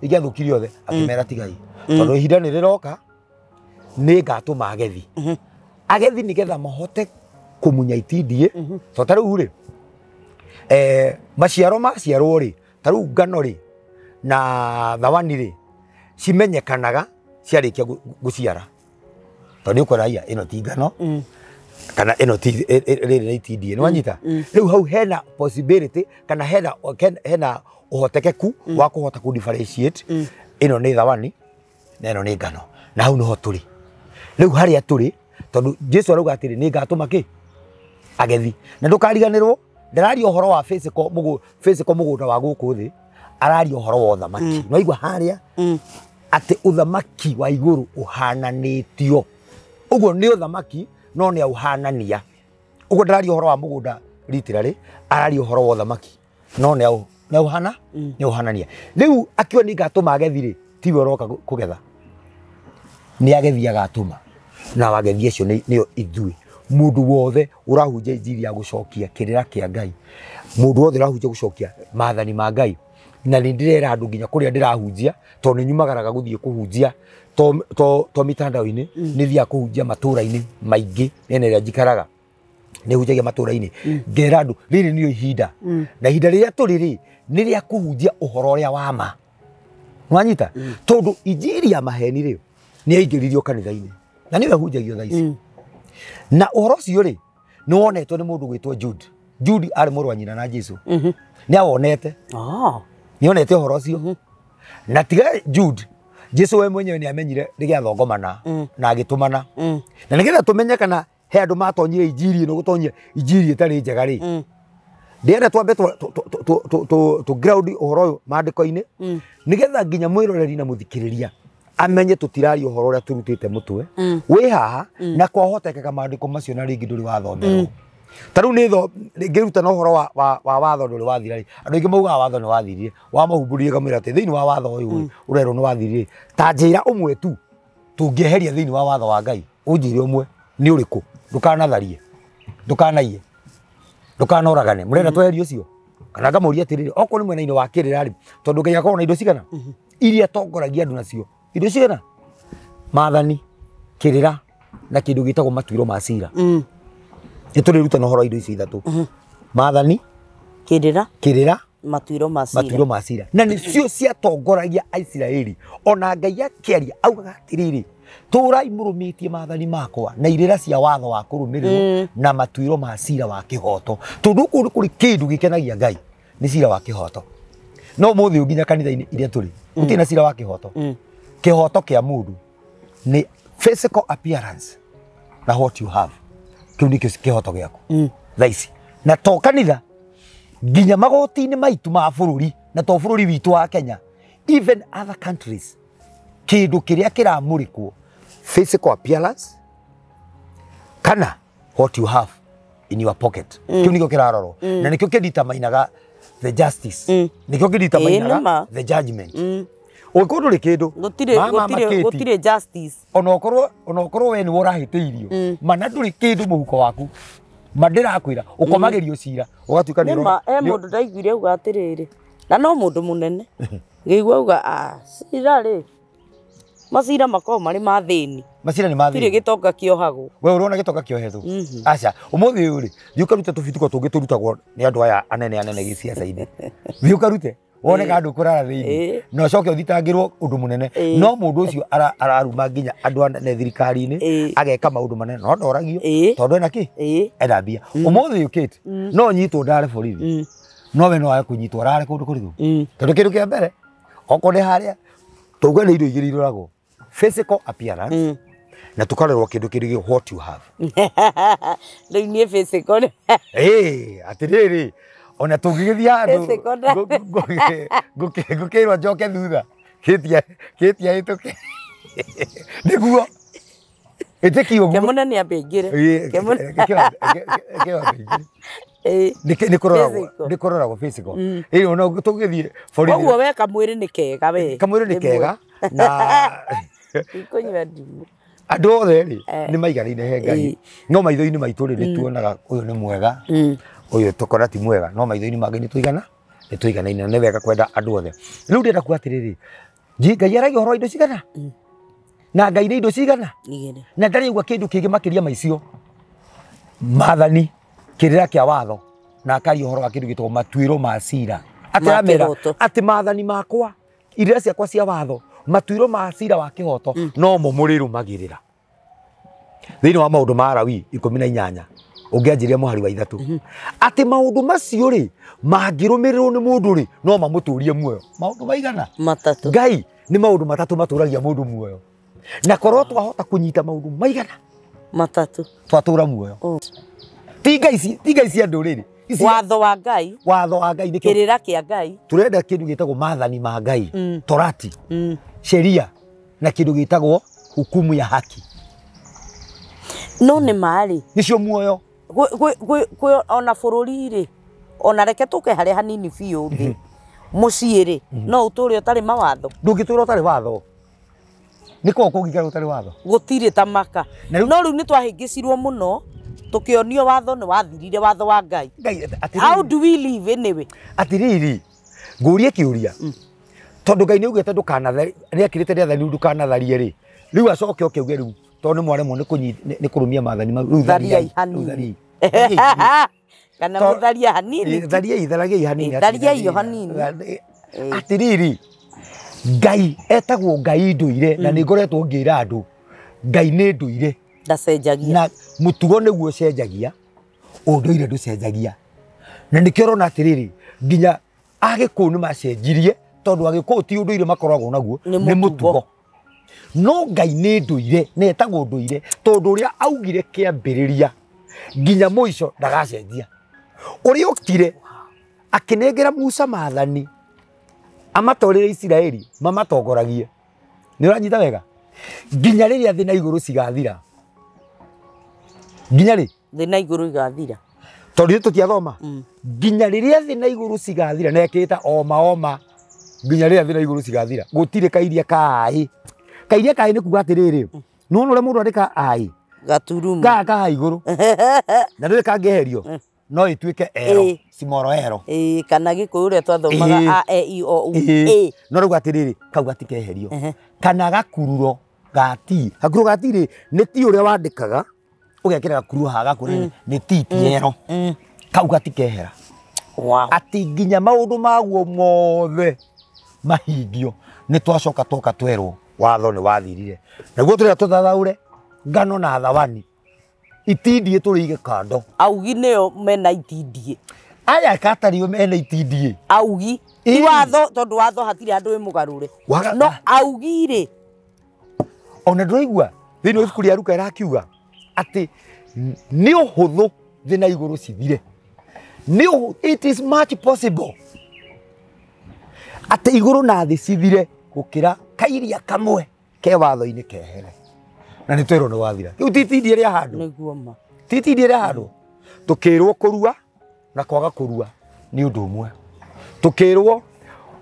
[SPEAKER 2] ĩngĩathũkirio yothe akĩmera tigai tondũ ihinda nĩ rĩroka nĩ ngatũma agethi agethi nĩgetha mahote kũmunya itindie tondũ ta rĩu rĩ maciaro maciarwo rĩ ta rĩu ngano rĩ na thawani rĩ cimenyekanaga ciarĩkia gũciara tondũ nĩ ũkora ia ĩno ti ngano kana ĩno ti rĩrĩ nĩ itindie nĩwanyita rĩu hau hena possibility kana hena ũhotekeku wa kũhota kũ differentiate ĩno nĩ thawani na ĩno nĩ ngano na hau nĩho tũrĩ rĩu harĩa tũrĩ tondũ Jesu arauga atĩrĩ nĩ ngatũma kĩ agethi na ndũkariganĩrwo ndararia ũhoro wa physical mũgũnda wa gũkũ thĩ araria ũhoro wa ũthamaki nĩwaigua harĩa atĩ ũthamaki wa igũrũ ũhananĩtio ũguo nĩ ũthamaki no nĩ auhanania ũguo ndararia ũhoro wa mũgũnda literally araria ũhoro wa ũthamaki no nĩ auhanania rĩu akiuga nĩ ngatũma agethi rĩ tiwe ũroka kũgetha nĩ agethi agatũma na agethi acio nĩo ithuĩ mũndũ wothe ũrahunjia injiri ya gũcokia kĩrĩra kĩa Ngai mũndũ wothe ũrahunjia gũcokia maathani ma Ngai na nĩ ndĩrera andũ nginya kũrĩa ndĩrahunjia tondũ nĩ nyumagaraga gũthiĩ kũhunjia to mitandao-inĩ nĩ thiaga kũhunjia matũũra-inĩ maingĩ mĩena ĩrĩa njikaraga nĩ hunjagia matũũra-inĩ ngera andũ rĩrĩ nĩrĩo ihinda na ihinda rĩrĩa tũrĩ rĩ nĩ rĩa kũhunjia ũhoro ũrĩa wa ma nĩwanyita tondũ injiri ya maheni rĩ nĩ yaingĩririo kanitha-inĩ na nĩyo ĩhunjagio thaa ici na ũhoro ũcio rĩ nĩ wonetwo nĩ mũndũ gwĩtwo Jude Jude arĩ mũrũ wa nyina na Jesu nĩ awonete nĩ onete ũhoro ũcio na tiga Jude Jesu we mwenyewe nĩ amenyire rĩgĩathongomana na agĩtũmana na nĩgetha tũmenye kana he andũ matonyire injiri ĩno gũtonyia injiri ĩtarĩ njega rĩ ndĩrenda twambe tũ ground ũhoro ũyũ maandĩko-inĩ nĩgetha nginya mwĩroreri na mũthikĩrĩria amenye tũtiraria ũhoro ũrĩa tũrutĩte mũtwe wĩ haha na kwahotekeka maandĩko macio na rĩngĩ ndũrĩ wathomerwo ta rĩu nĩ ngĩrutana ũhoro wa watho ndũrĩ wathira rĩ andũ aingĩ maugaga watho nĩ wathirire wamahumbũrire ngamwĩra atĩ thĩinĩ wa watho ũyũ ũrerwo nĩ wathirire ta njĩra ũmwe tu tũngĩeheria thĩinĩ wa watho wa Ngai ũnjĩre ũmwe nĩ ũrĩkũ ndũkanatharie ndũkanaiye ndũkanoragane mũrenda tweherie ũcio kana ngamũria atĩrĩrĩ okorwo nĩ mwena-inĩ wa kĩrĩra rĩ tondũ Ngai akoragwo na indo cigana iria atongoragia andũ nacio indo cigana maathani kĩrĩra na kĩndũ gĩtagwo matuĩro ma cira nĩ tũrĩrutana ũhoro wa indo icio ithatũ maathani kĩrĩra matuĩro ma cira na nĩcio ciatongoragia Aisiraeli ona Ngai akĩaria augaga atĩrĩrĩ tũrai mũrũmĩtie maathani makwa na irĩra cia watho wa kũrũmĩrĩrwo na matuĩro ma cira wa kĩhoto tondũ kũu nĩ kũrĩ kĩndũ gĩkenagia Ngai nĩ cira wa kĩhoto No mũthĩ nginya kanitha-inĩ iria tũrĩ gũtirĩ na cira wa kĩhoto. Kĩhoto kĩa mũndũ nĩ physical appearance na what you have, kĩu nĩkĩo kĩhoto gĩaku thaa ici. Na to kanitha, nginya magoti-inĩ maitu ma bũrũri, na to bũrũri witũ wa Kenya, even other countries, kĩndũ kĩrĩa kĩramũrĩkwo physical appearance kana what you have in your pocket, kĩu nĩkĩo kĩrarorwo na nĩkĩo kĩditamainaga the justice, nĩkĩo kĩditamainaga the judgment. Ũngĩkorwo ndũrĩ kĩndũ,
[SPEAKER 1] gũtirĩ justice.
[SPEAKER 2] Onokorwo we nĩwe ũrahĩtĩirio, mana ndũrĩ kĩndũ mũhuko waku, ma ndĩrakwĩra ũkomagĩrio cira ũgatuĩka nĩ
[SPEAKER 1] nĩma. He mũndũ ndaiguire auga atĩrĩrĩ, na no mũndũ mũnene ngĩigua auga cira rĩ, macira makoragwo marĩ ma thĩni.
[SPEAKER 2] Macira nĩ ma thĩni,
[SPEAKER 1] gũtirĩ gĩtonga kĩohagwo.
[SPEAKER 2] We ũrona gĩtonga kĩohetwo? Aca. Ũmũthĩ ũyũ rĩ, thiĩ ũkarute tũbituko tũngĩ tũrutagwo nĩ andũ aya anene anene gĩciaca-inĩ, thiĩ ũkarute wone kana ndũkũrara thĩinĩ na ũcoke ũthitangĩrwo ũndũ mũnene. No mũndũ ũcio araruma nginya andũ anene thirikari-inĩ, ageka maũndũ manene, no ndoragio tondũ ena kĩ, ena mbia. Ũmũthĩ ũkĩte no nyitwo ndare borithi, no we no age kũnyitwo arare kũndũ kũrĩkũ, tondũ kĩndũ kĩa mbere okorwo nĩ harĩa tauga nĩ indo igĩrĩ iroragwo, physical appearance na tukarerwo kĩndũ kĩrĩ what you have.
[SPEAKER 1] Rĩu niĩ physical
[SPEAKER 2] atĩrĩrĩ, ona tũngĩgĩthiĩ handũ ngũkĩrwo njoke thutha kĩtia ĩtũke nĩguo ĩtĩkio ũguo.
[SPEAKER 1] Kĩmũne nĩ ambe aingĩre.
[SPEAKER 2] Nĩ kũroragwo physical. Ĩĩ, ona tũngĩthiĩ borithi.
[SPEAKER 1] Koguo we kamwĩrĩ nĩ kega we.
[SPEAKER 2] Kamwĩrĩ nĩ kega na
[SPEAKER 1] kũnyua ndimũ.
[SPEAKER 2] Andũ othe rĩ nĩ maiganaine he Ngai, no maitho-inĩ maitũ rĩ nĩ tuonaga ũyũ nĩ mwega, ũyũ tũkona ti mwega, no maitho-inĩ ma Ngai nĩ tũiganaine na nĩ wega kwenda andũ othe. Rĩu ndĩrenda kuga atĩrĩrĩ, Ngai aragia ũhoro wa indo cigana, na Ngai nĩ indo cigana, na ndarĩ aigua kĩndũ kĩngĩ makĩria ma icio. Maathani, kĩrĩra kĩa watho, na akaria ũhoro wa kĩndũ gĩtagwo matuĩro ma cira. Atĩ aramera atĩ maathani makwa, irĩra ciakwa cia watho, matuĩro ma cira wa kĩhoto no mo mũrĩrũmagĩrĩra. Thĩinĩ wa maũndũ ma Lawi 18 ũngĩanjĩria mũhari wa 3, atĩ maũndũ macio rĩ mangĩrũmĩrĩrwo nĩ mũndũ rĩ no mamũtũrie muoyo. Maũndũ maigana?
[SPEAKER 1] Matatũ.
[SPEAKER 2] Ngai nĩ maũndũ matatũ matũragia mũndũ muoyo, na korwo twahota kũnyita maũndũ maigana
[SPEAKER 1] matatũ
[SPEAKER 2] twatũra muoyo. Ti Ngai cia ndũrĩrĩ,
[SPEAKER 1] watho wa Ngai,
[SPEAKER 2] watho wa Ngai nĩkĩo
[SPEAKER 1] kĩrĩra kĩa Ngai.
[SPEAKER 2] Tũrenda kĩndũ gĩtagwo maathani ma Ngai, torati, sheria, na kĩndũ gĩtagwo hukumu ya haki.
[SPEAKER 1] No nĩ marĩ
[SPEAKER 2] nĩcio muoyo.
[SPEAKER 1] Ona bũrũri rĩ, ona reke tũke harĩa hanini biũ thĩ, mũciĩ rĩ no ũtũre ũtarĩ mawatho.
[SPEAKER 2] Ndũngĩtũra ũtarĩ watho. Nĩ kũũ kũngĩikara ũtarĩ watho?
[SPEAKER 1] Gũtirĩ ta maka. No rĩu nĩ twahĩngĩcirwo mũno, tũkĩonio watho nĩ wathirire, watho wa Ngai. How do we live anyway?
[SPEAKER 2] Atĩrĩrĩ, ngũrie kĩũria, tondũ Ngai nĩ augĩte ndũkanatharie, nĩ akĩrĩte rĩathani rĩu ndũkanatharie rĩ, rĩu acoke oke auge rĩu tondũ nĩ mwaremwo nĩ kũrũmia maathani mau, rĩu
[SPEAKER 1] thariai hanini. Kana mũtharie hanini.
[SPEAKER 2] Thariai, tharagiai hanini.
[SPEAKER 1] Thariai hanini.
[SPEAKER 2] Atĩrĩrĩ, Ngai etagwo Ngai ndũire, na nĩ ngoretwo ngĩra andũ Ngai nĩ ndũire,
[SPEAKER 1] ndacenjagia,
[SPEAKER 2] na mũtugo nĩguo ũcenjagia, ũndũire ndũcenjagia. Na nĩkĩo ũrona atĩrĩrĩ, nginya Agĩkũyũ nĩ macenjirie, tondũ Agĩkũyũ ti ũndũire makoragwo naguo, nĩ mũtugo. No Ngai nĩ ndũire, na etagwo ndũire tondũ ũrĩa augire kĩambĩrĩria nginya mũico ndagacenjia. Ũrĩa okire akĩnengera Musa maathani amatwarĩre Isiraeli mamatongoragie. Nĩ ũranyita wega? Nginya rĩrĩa thĩ na igũrũ cigathira. Nginya rĩ?
[SPEAKER 1] Thĩ na igũrũ igathira.
[SPEAKER 2] Tondũ ithuĩ tũtiathoma. Nginya rĩrĩa thĩ na igũrũ cigathira, na ekĩta oma oma, nginya rĩrĩa thĩ na igũrũ cigathira, gũtirĩ kairia kaĩ. Kairia kaĩ nĩ kuga atĩrĩrĩ, nĩwona ũrĩa mũndũ andĩka ai,
[SPEAKER 1] gaturumo
[SPEAKER 2] gaa igũrũ, na ndũrĩ kangĩeherio, no ĩtuĩke ero, simoro ero.
[SPEAKER 1] Kana Gĩkũyũ ũrĩa twathomaga a e i o u ĩ.
[SPEAKER 2] No rĩu atĩrĩrĩ, kau gatikeherio. Kana gakururo ga ti. Gakururo ga ti rĩ, nĩ ti ũrĩa wandĩkaga, ũgekĩra gakururo haha gakururo nĩ ti ti ero. Kau gatikehera. Atĩ nginya maũndũ maguo mothe mahingio, nĩ twacoka twoka twerwo watho nĩ wathirire. Naguo tũrĩa tũthathaũre ngano na thawani itindiĩ tũrĩige kando.
[SPEAKER 1] Augi nĩo mena itindiĩ.
[SPEAKER 2] Aya katari mena itindiĩ.
[SPEAKER 1] Augi ti watho tondu watho hatiri andu wi mugarure. No augi ri
[SPEAKER 2] ona nduraigua thiini wa ibuku ria Luka irakiuga ati ni uhuthu thi na iguru cithire. Ni it is much possible ati iguru na thi cithire gukira kairia kamwe ke watho-ini kehere. Na ni twirwo ni wathira. Riu ti itindiĩ ria handu.
[SPEAKER 1] Niguo ma.
[SPEAKER 2] Ti itindiĩ ria handu. Tukirwo kurua na kwaga kurua ni undu umwe. Tukirwo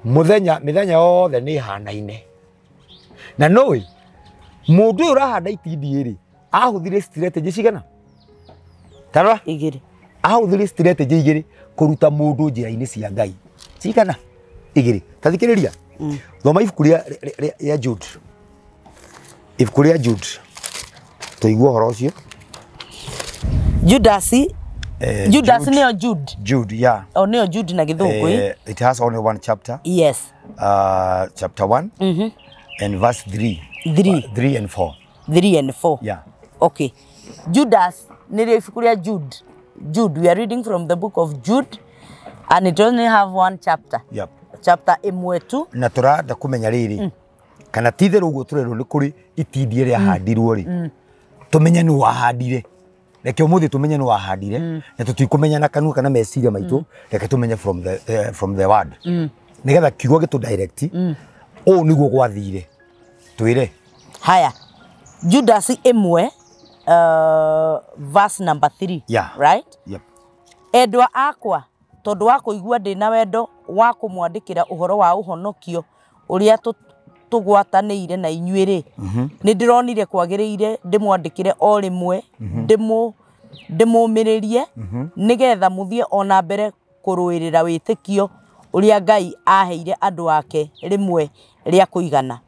[SPEAKER 2] muthenya mithenya yothe ni hanaine. Na noi mundu uyu urahanda itindiĩ ri ahuthire strategy cigana? Tarora
[SPEAKER 1] igiri.
[SPEAKER 2] Ahuthire strategy igiri kuruta mundu njira-ini cia Ngai. Cigana? Igiri. Ta thikiriria. Thoma ibuku ria Jude. Ibuku ria Jude. Tuigue uhoro ucio.
[SPEAKER 1] Judas. Judas nio Jude.
[SPEAKER 2] Jude, yeah.
[SPEAKER 1] Oh, nio Jude na githungu.
[SPEAKER 2] It has only one chapter.
[SPEAKER 1] Yes.
[SPEAKER 2] Chapter 1. And verse 3. 3 and 4.
[SPEAKER 1] 3 and 4.
[SPEAKER 2] Yeah.
[SPEAKER 1] Okay. Judas, nĩrĩo ibuku rĩa Jude. Jude, we are reading from the book of Jude and it only have one chapter.
[SPEAKER 2] Yep.
[SPEAKER 1] Chapter ĩmwe tu.
[SPEAKER 2] Na tũrenda kũmenya rĩrĩ. Kana ti itherũ ũguo tũrerwo nĩ kũrĩ itindiĩ rĩahandirwo rĩ. Tũmenye nũ wahandire. Reke ũmũthĩ tũmenye nũ wahandire na tũtikũmenya na kanua kana meciria maitũ. Reke tũmenye from the word. Nĩgetha kiugo gĩtũ direct. Ũũ nĩguo gwathire. Twĩre.
[SPEAKER 1] Haya. Judas ĩmwe verse number 3.
[SPEAKER 2] Yeah.
[SPEAKER 1] Right?
[SPEAKER 2] Yep.
[SPEAKER 1] Endwa akwa tondu wa kuigua ndina wendo wa kumwandikira uhoro wa uhonokio uria tugwatanĩire na inyuĩ rĩ, nĩ ndĩronire kwagĩrĩire ndĩmwandĩkĩre o rĩmwe ndĩmũmĩrĩrie nĩgetha mũthiĩ ona mbere kũrũĩrĩra wĩtĩkio ũrĩa Ngai aheire andũ ake rĩmwe rĩa kũigana.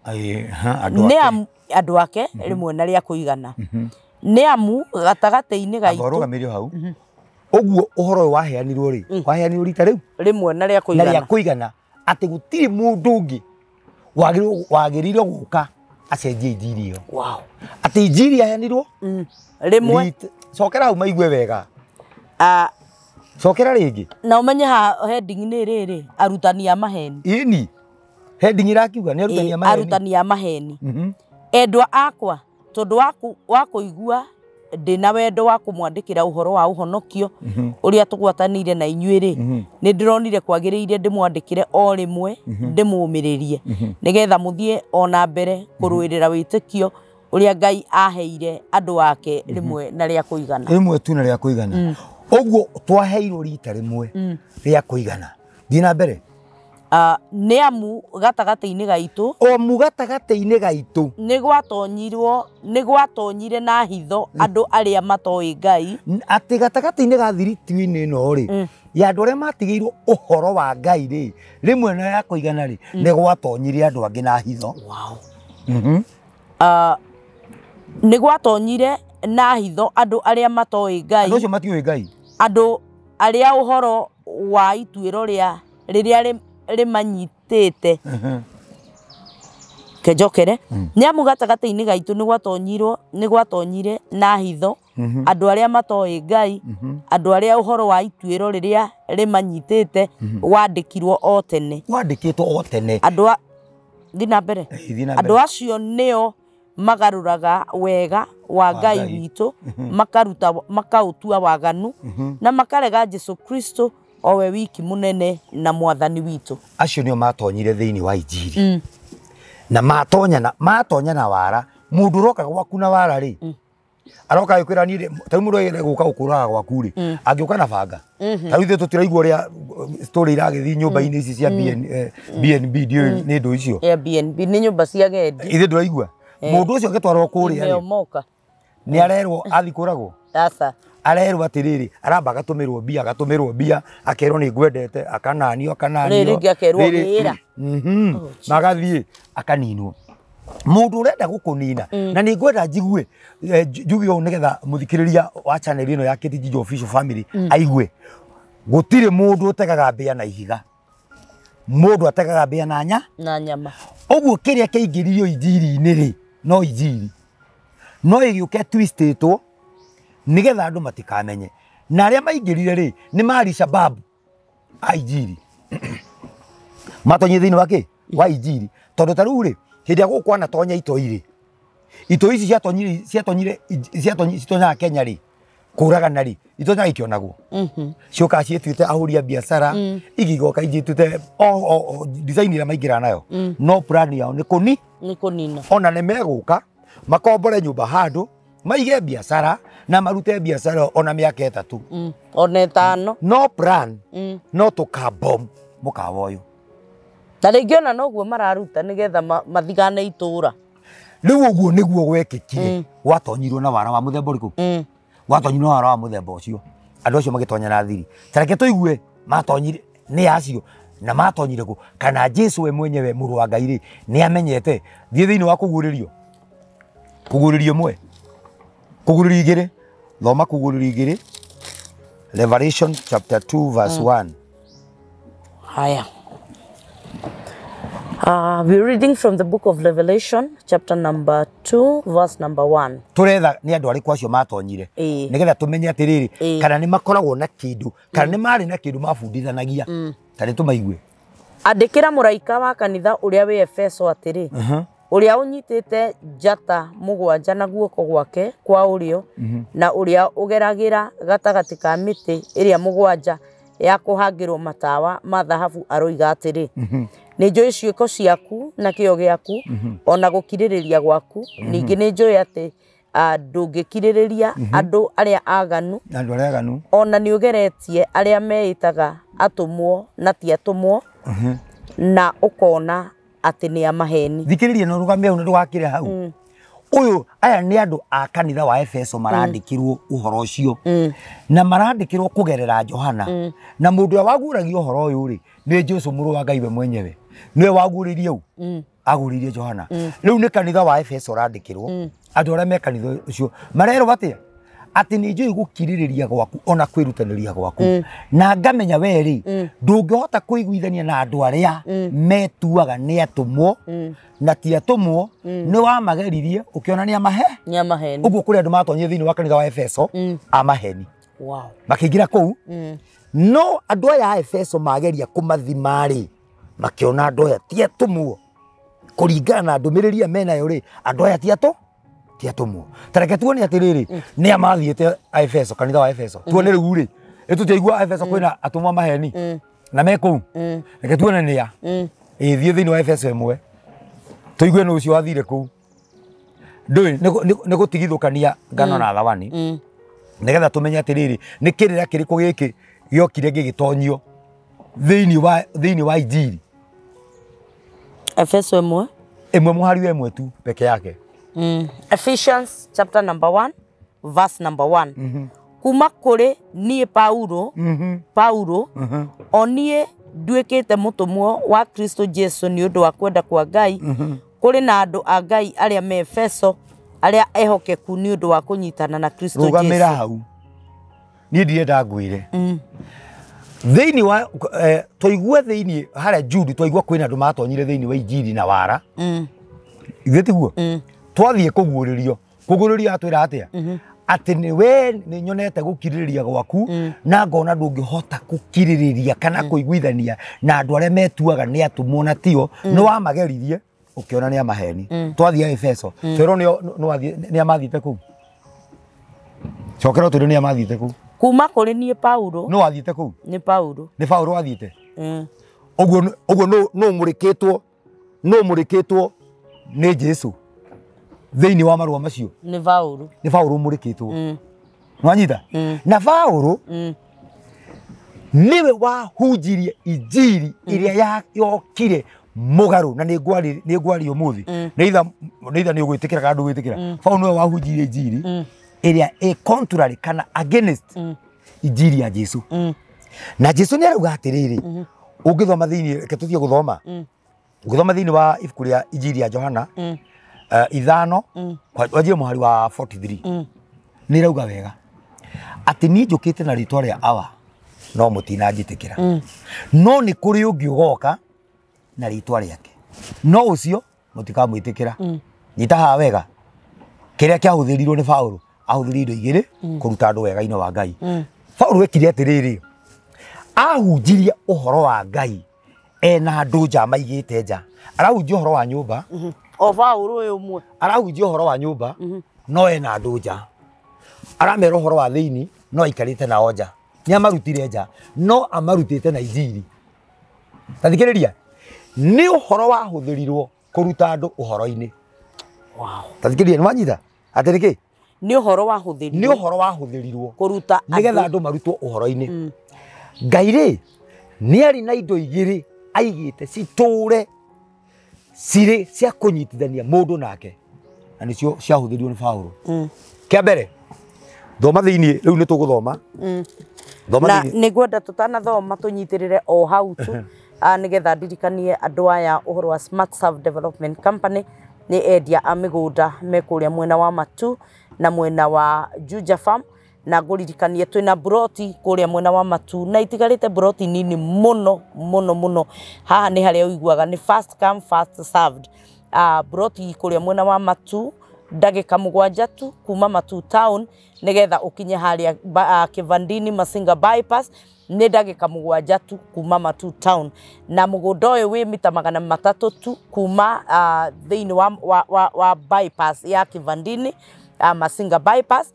[SPEAKER 1] Andũ ake rĩmwe na rĩa kũigana. Nĩ amu gatagatĩ-inĩ gaitũ.
[SPEAKER 2] Arũgamĩrio hau. Ũguo ũhoro ũyũ waheanirwo rĩ, waheanirwo rita rĩu
[SPEAKER 1] rĩmwe na rĩa kũigana.
[SPEAKER 2] Na rĩa kũigana atĩ gũtirĩ mũndũ ũngĩ wagĩrĩirwo gũka acenjie injiri ĩyo.
[SPEAKER 1] Wow.
[SPEAKER 2] Atĩ injiri yaheanirwo
[SPEAKER 1] rĩmwe.
[SPEAKER 2] Cokera hau maigue wega. Cokera rĩngĩ.
[SPEAKER 1] Na ũmenye ha heading nĩ rĩrĩ, arutani a maheni.
[SPEAKER 2] Ĩni. Heading irakiuga nĩ arutani a maheni.
[SPEAKER 1] Arutani a maheni. Endwa akwa tondu wa kũigua ndina wendo wa kũmwandĩkĩra ũhoro wa ũhonokio ũrĩa tũgwatanĩire na inyuĩ rĩ, nĩ ndĩronire kwagĩrĩire ndĩmwandĩkĩre o rĩmwe ndĩmũmĩrĩrie nĩgetha mũthiĩ ona mbere kũrũĩrĩra wĩtĩkio ũrĩa Ngai aheire andũ ake rĩmwe na rĩa kũigana.
[SPEAKER 2] Rĩmwe tu na rĩa kũigana. Ũguo twaheirwo rita rĩmwe rĩa kũigana. Thiĩ na mbere.
[SPEAKER 1] Nĩ amu gatagatĩ-inĩ gaitũ,
[SPEAKER 2] o mu gatagatĩ-inĩ gaitũ
[SPEAKER 1] nĩ gwatonyire na hitho andũ arĩa matoĩ Ngai.
[SPEAKER 2] Atĩ gatagatĩ-inĩ ga thiriti-inĩ ĩno rĩ, ya andũ arĩa matigĩirwo ũhoro wa Ngai rĩ, rĩmwe na ya kũigana rĩ, nĩ gwatonyire andũ angĩ na hitho.
[SPEAKER 1] Wow. Nĩ gwatonyire na hitho andũ arĩa matoĩ Ngai.
[SPEAKER 2] Andũ acio matiũĩ Ngai.
[SPEAKER 1] Andũ arĩa ũhoro wa ituĩro rĩa rĩrĩa rĩmanyitĩte. Kenjokere. Nĩ amu gatagatĩ-inĩ gaitũ nĩ gwatonyire na hitho andũ arĩa matoĩ Ngai, andũ arĩa ũhoro wa ituĩro rĩrĩa rĩmanyitĩte wandĩkirwo o tene.
[SPEAKER 2] Wandĩkĩtwo o tene.
[SPEAKER 1] Andũ a thiĩ na mbere. Andũ acio nĩo magarũraga wega wa Ngai witũ, makaruta makaũtua waganu na makarega Jesu Kristo owe wiki munene na mwathani witũ.
[SPEAKER 2] Acio nĩo matonyire thĩinĩ wa injiri. Na matonya na wara, mũndũ ũroka gwaku na wara rĩ, aroka agĩkwĩra niĩ ta rĩu mũndũ agĩre gũka gũkũraga gwaku rĩ, angĩũka na banga. Ta rĩu ithuĩ tũtiraigua ũrĩa story iragĩthiĩ nyũmba-inĩ ici cia BNB, ndiũĩ nĩ ndũ icio.
[SPEAKER 1] Airbnb nĩ nyũmba cia agendi.
[SPEAKER 2] Ithuĩ ndũraigua. Mũndũ ũcio agĩtwarwo kũrĩa rĩ, nĩ arerwo athiĩ kũragwo.
[SPEAKER 1] Aca.
[SPEAKER 2] Arerwo atĩrĩrĩ, aramba agatũmĩrwo mbia, akerwo nĩ ngwendete, akananio.
[SPEAKER 1] Rĩrĩ rĩngĩ akerwo wĩra.
[SPEAKER 2] Magathiĩ akaninwo. Mũndũ ũrenda gũkũnina, na nĩ ngwenda njigue, njuge ũũ nĩgetha mũthikĩrĩria wa channel ĩno ya Kĩtijiji Official Family aigue. Gũtirĩ mũndũ ũtegaga mbĩa na ihiga. Mũndũ ategaga mbĩa na
[SPEAKER 1] na nyama.
[SPEAKER 2] Ũguo kĩrĩa kĩaingĩririo injiri-inĩ rĩ, no injiri. No ĩgĩũke twistĩtwo nĩgetha andũ matikamenye. Na arĩa maingĩrire rĩ, nĩ mari Shababu. a injiri matonyire thĩinĩ wa kĩ wa injiri tondũ ta rĩu rĩ hĩndĩ ĩrĩa gũkũ anatonya itoi rĩ itoi ici ciatonyire citonyaga Kenya rĩ kũragana rĩ itonyaga ikĩonagwo ciũkaga ciĩtuĩte ahũri a biacara igigoka ijĩtuĩte o design ĩrĩa maingĩraga nayo no plan yao nĩ kũni
[SPEAKER 1] nĩ kũnina
[SPEAKER 2] ona nĩ megũka makombore nyũmba handũ maige biacara na marute biacara ona mĩaka 3
[SPEAKER 1] ona 5
[SPEAKER 2] no plan no tũkabom mũkawa ũyũ
[SPEAKER 1] na rĩngĩ ona noguo mararuta nĩgetha mathigane itũra
[SPEAKER 2] rĩu ũguo nĩguo gwekĩkire gwatonyirwo na wara wa mũthemba ũrĩkũ gwatonyirwo na wara wa mũthemba ũcio andũ acio magĩtonya na thiri ta reke tũigue matonyire nĩ acio na matonyire kũ kana Jesu we mwenyewe mũrũ wa Ngai rĩ nĩ amenyete thiĩ thĩinĩ wa kũguũrĩrio kũguũrĩrio ĩmwe kũguũrĩrio igĩrĩ thoma kũguũrĩrio igĩrĩ Revelation chapter 2 verse 1.
[SPEAKER 1] Haya. We're reading from the book of Revelation, chapter number 2, verse number 1.
[SPEAKER 2] Turetha ni andu ariku acio matonyire nigetha tumenye atiriri kana ni makoragwo na kindu kana ni mari na kindu mabundithanagia ta ni tumaigue.
[SPEAKER 1] Andikira muraika wa kanitha uria wi Efeso atiri uria unyitite njata mugwanja na guoko gwake kwa urio na uria ugeragira gatagati ka miti iria mugwanja ya kuhangirwo matawa ma thahabu aroiga atiri nĩ njũĩ ciĩko ciaku na kĩo gĩaku ona gũkirĩrĩria gwaku ningĩ nĩ njũĩ atĩ ndũngĩkirĩrĩria andũ arĩa aganu ona nĩ ũgeretie arĩa meĩtaga atũmwo na ti atũmwo na ũkona atĩ nĩ a maheni.
[SPEAKER 2] Thikĩrĩria na ũrũgame hau na ndũgakĩre hau. Ũyũ aya nĩ andũ a kanitha wa Efeso marandĩkĩrwo ũhoro ũcio na marandĩkĩrwo kũgerera Johana na mũndũ ũrĩa waguũragia ũhoro ũyũ rĩ nĩ Jesu mũrũ wa Ngai we mwenyewe nĩwe waguũrĩirie ũ aguũrĩirie Johana. Rĩu nĩ kanitha wa Efeso ũrandĩkĩrwo andũ arĩa me kanitha ũcio marerwo atĩa atĩ nĩ njũĩ gũkirĩrĩria gwaku ona kwĩrutanĩria gwaku na ngamenya we rĩ ndũngĩhota kũiguithania na andũ arĩa metuaga nĩ atũmwo na ti atũmwo nĩ wamageririe ũkĩona nĩ amahe
[SPEAKER 1] nĩ amaheni.
[SPEAKER 2] Ũguo kũrĩ andũ matonyire thĩinĩ wa kanitha wa Efeso amaheni makĩingĩra kũu no andũ aya a Efeso mageria kũmathima rĩ makĩona andũ aya ti atũmwo kũringana na ndũmĩrĩri ĩrĩa menayo rĩ andũ aya ti atũ ti atũmwo. Ta reke tuone atĩrĩrĩ nĩ a mathiĩte a Efeso kanitha wa Efeso tuone rĩu rĩ ĩtũtiaigua Efeso kwĩna atũmwo maheni na me kũu reke tuone nĩ a ĩthiĩ thĩinĩ wa Efeso ĩmwe tũigue nũ ũcio wathire kũu ndũĩ nĩ gũtigithũkania ngano na thawani nĩgetha tũmenye atĩrĩrĩ nĩ kĩrĩra kĩrĩkũ gĩkĩ gĩokire gĩgĩtonyio thĩinĩ wa injiri.
[SPEAKER 1] Efeso ĩmwe
[SPEAKER 2] ĩmwe mũhari wa ĩmwe tu peke yake.
[SPEAKER 1] Ephesians chapter number 1 verse number 1. Kuma kũrĩ niĩ Paulo Paulo o niĩ nduĩkĩte mũtũmwo wa Kristo Jesu nĩ ũndũ wa kwenda kwa Ngai kũrĩ na andũ a Ngai arĩa me Efeso arĩa ehokeku nĩ ũndũ wa kũnyitana na Kristo Jesu.
[SPEAKER 2] Rũgamĩra hau niĩ ndirenda ngwĩre thĩinĩ wa twaigua thĩinĩ harĩa Jude twaigua kwĩna andũ matonyire thĩinĩ wa injiri na wara ithuĩ tiguo twathiĩ kũguũrĩrio kũguũrĩrio atwĩra atĩa atĩ nĩ we nĩ nyonete gũkirĩrĩria gwaku na ngona ndũngĩhota gũkirĩrĩria kana kũiguithania na andũ arĩa metuaga nĩ atũmwo na tio nĩ wamageririe ũkĩona nĩ amaheni. Twathiĩ Efeso twerwo nĩ amathiĩte kũu cokera ũtwĩre nĩ amathiĩte kũu
[SPEAKER 1] kuma kũrĩ niĩ Paulo
[SPEAKER 2] nĩ wathiĩte kũu
[SPEAKER 1] nĩ Paulo
[SPEAKER 2] nĩ Paulo wathiĩte ũguo ũguo nũ mũrĩkĩtwo nũ mũrĩkĩtwo nĩ Jesu thĩinĩ wa marũa macio
[SPEAKER 1] nĩ Paulo
[SPEAKER 2] nĩ Paulo mũrĩkĩtwo nwanyita na Paulo nĩwe wahunjirie injiri ĩrĩa yokire mũgarũ na nĩ ngwaria ũmũthĩ nĩ itha nĩ ũgwĩtĩkĩra kana ndũgwĩtĩkĩra. Paulo nĩwe wahunjirie injiri ĩrĩa ĩ contrary kana against injiri ya Jesu na Jesu nĩ arauga atĩrĩrĩ ũngĩthoma thĩinĩ reke tũthiĩ gũthoma ũngĩthoma thĩinĩ wa ibuku rĩa injiri ya Johana 5 wanjie mũhari wa 43 nĩ rauga wega atĩ niĩ njũkĩte na rĩtwa rĩa Awa no mũtinanjĩtĩkĩra no nĩ kũrĩ ũngĩ ũgoka na rĩtwa rĩake no ũcio mũtikamwĩtĩkĩra. Nyita haha wega kĩrĩa kĩahũthĩrirwo nĩ Paulo ahũthĩrire indo igĩrĩ kũruta andũ wega-inĩ wa Ngai. Paulo ekire atĩrĩrĩ Ahunjirie ũhoro wa Ngai ena andũ nja maigĩte nja. Arahunjia ũhoro wa nyũmba.
[SPEAKER 1] O Paũlũ ũyũ ũmwe.
[SPEAKER 2] Arahunjia ũhoro wa nyũmba no ena andũ nja. Aramera ũhoro wa thĩinĩ no aikarĩte nao nja. Nĩ amarutire nja no amarutĩte na injiri. Ta thikĩrĩria, nĩ ũhoro wahũthĩrirwo kũruta andũ ũhoro-inĩ.
[SPEAKER 1] Wow.
[SPEAKER 2] Ta thikĩrĩria, nĩ wanyita? Atĩ nĩkĩ?
[SPEAKER 1] Nĩ ũhoro wahũthĩrirwo.
[SPEAKER 2] Nĩ ũhoro wahũthĩrirwo
[SPEAKER 1] kũruta andũ
[SPEAKER 2] nĩgetha andũ marutwo ũhoro-inĩ. Ngai rĩ nĩ arĩ na indo igĩrĩ aigĩte citũre cirĩ cia kũnyitithania mũndũ nake, na nĩcio ciahũthĩrirwo nĩ Paũlũ. Kĩa mbere, thoma thĩinĩ, rĩu nĩ tũgũthoma. Thoma
[SPEAKER 1] na
[SPEAKER 2] thĩinĩ.
[SPEAKER 1] Nĩ ngwenda tũtanathoma tũnyitĩrĩre o hau tu, nĩgetha ndirikanie andũ aya ũhoro wa Smart Serve Development Company. Nĩ endia a mĩgũnda me kũrĩa mwena wa Matu na mwena wa Juja Farm, na ngũririkanie twĩna buroti kũrĩa mwena wa Matu na itigarĩte buroti nini mũno mũno mũno. Haha nĩ harĩa ũiguaga nĩ first come first served. Buroti kũrĩa mwena wa Matu ndagĩka 7 tu kuma Matu town nĩgetha ũkinye harĩa Kivandini Masinga bypass nĩ ndagĩka 7 tu kuma Matu town, na mũgũnda ũyũ wĩ mita 300 tu kuma thĩinĩ wa bypass ya Kivandini Masinga bypass,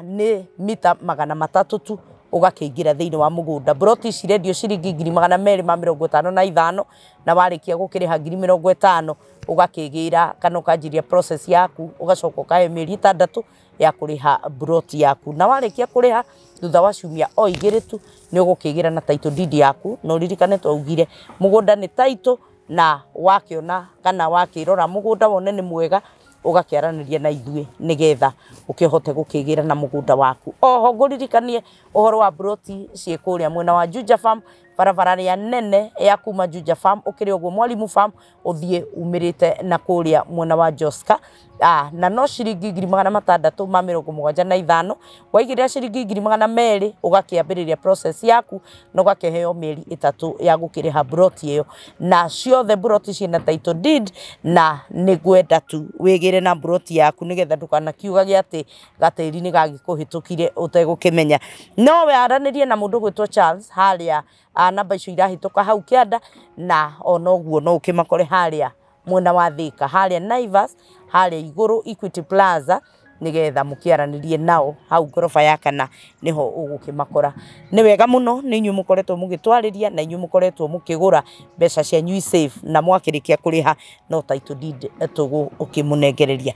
[SPEAKER 1] nĩ mita 300 tu ũgakĩingĩra thĩinĩ wa mũgũnda. Buroti ici irendio ciringi 255,000 na warĩkia gũkĩrĩha 50,000 ũgakĩgĩra kana ũkanjiria process yaku, ũgacoka ũkahe mĩeri 6 ya kũrĩha buroti yaku, na warĩkia kũrĩha thutha wa ciumia o 2 tu nĩ ũgũkĩgĩra na title deed yaku. Na ũririkane twaugire mũgũnda nĩ title, na wakĩona kana wakĩrora mũgũnda wone nĩ mwega ũgakĩaranĩria na ithuĩ nĩgetha ũkĩhote gũkĩgĩra na mũgũnda waku. Oho ngũririkanie ũhoro wa buroti ciĩ kũrĩa mwena wa Juja Farm, barabara ĩrĩa nene ya kuma Juja Farm ũkĩrĩ ũguo Mwalimu Farm ũthiĩ umĩrĩte na kũrĩa mwena wa Joska, na no ciringi 675,000. Waigĩrĩra ciringi 200,000 ũgakĩambĩrĩria process yaku na ũgakĩheo mĩeri 3 ya gũkĩrĩha buroti ĩyo, na ciothe buroti ciĩna title deed, na nĩ ngwenda tu wĩgĩre na buroti yaku nĩgetha ndũkanakiugage atĩ gatĩri nĩ gagĩkũhĩtũkire ũtegũkĩmenya. No waranĩrie na mũndũ ũgwĩtwo Charles harĩa, namba icio irahĩtũka hau kĩanda, na ona ũguo no ũkĩmakore harĩa mwena wa Thika, harĩa Naivas, harĩa igũrũ Equity Plaza, nĩgetha mũkĩaranĩrie nao hau ngoroba ya kana nĩho ũgũkĩmakora. Nĩ wega mũno nĩ inyuĩ mũkoretwo mũgĩtwarĩria na inyuĩ mũkoretwo mũkĩgũra mbeca cianyu safe, na mwakĩrĩkia kũrĩha no title deed tũgũkĩmũnengereria.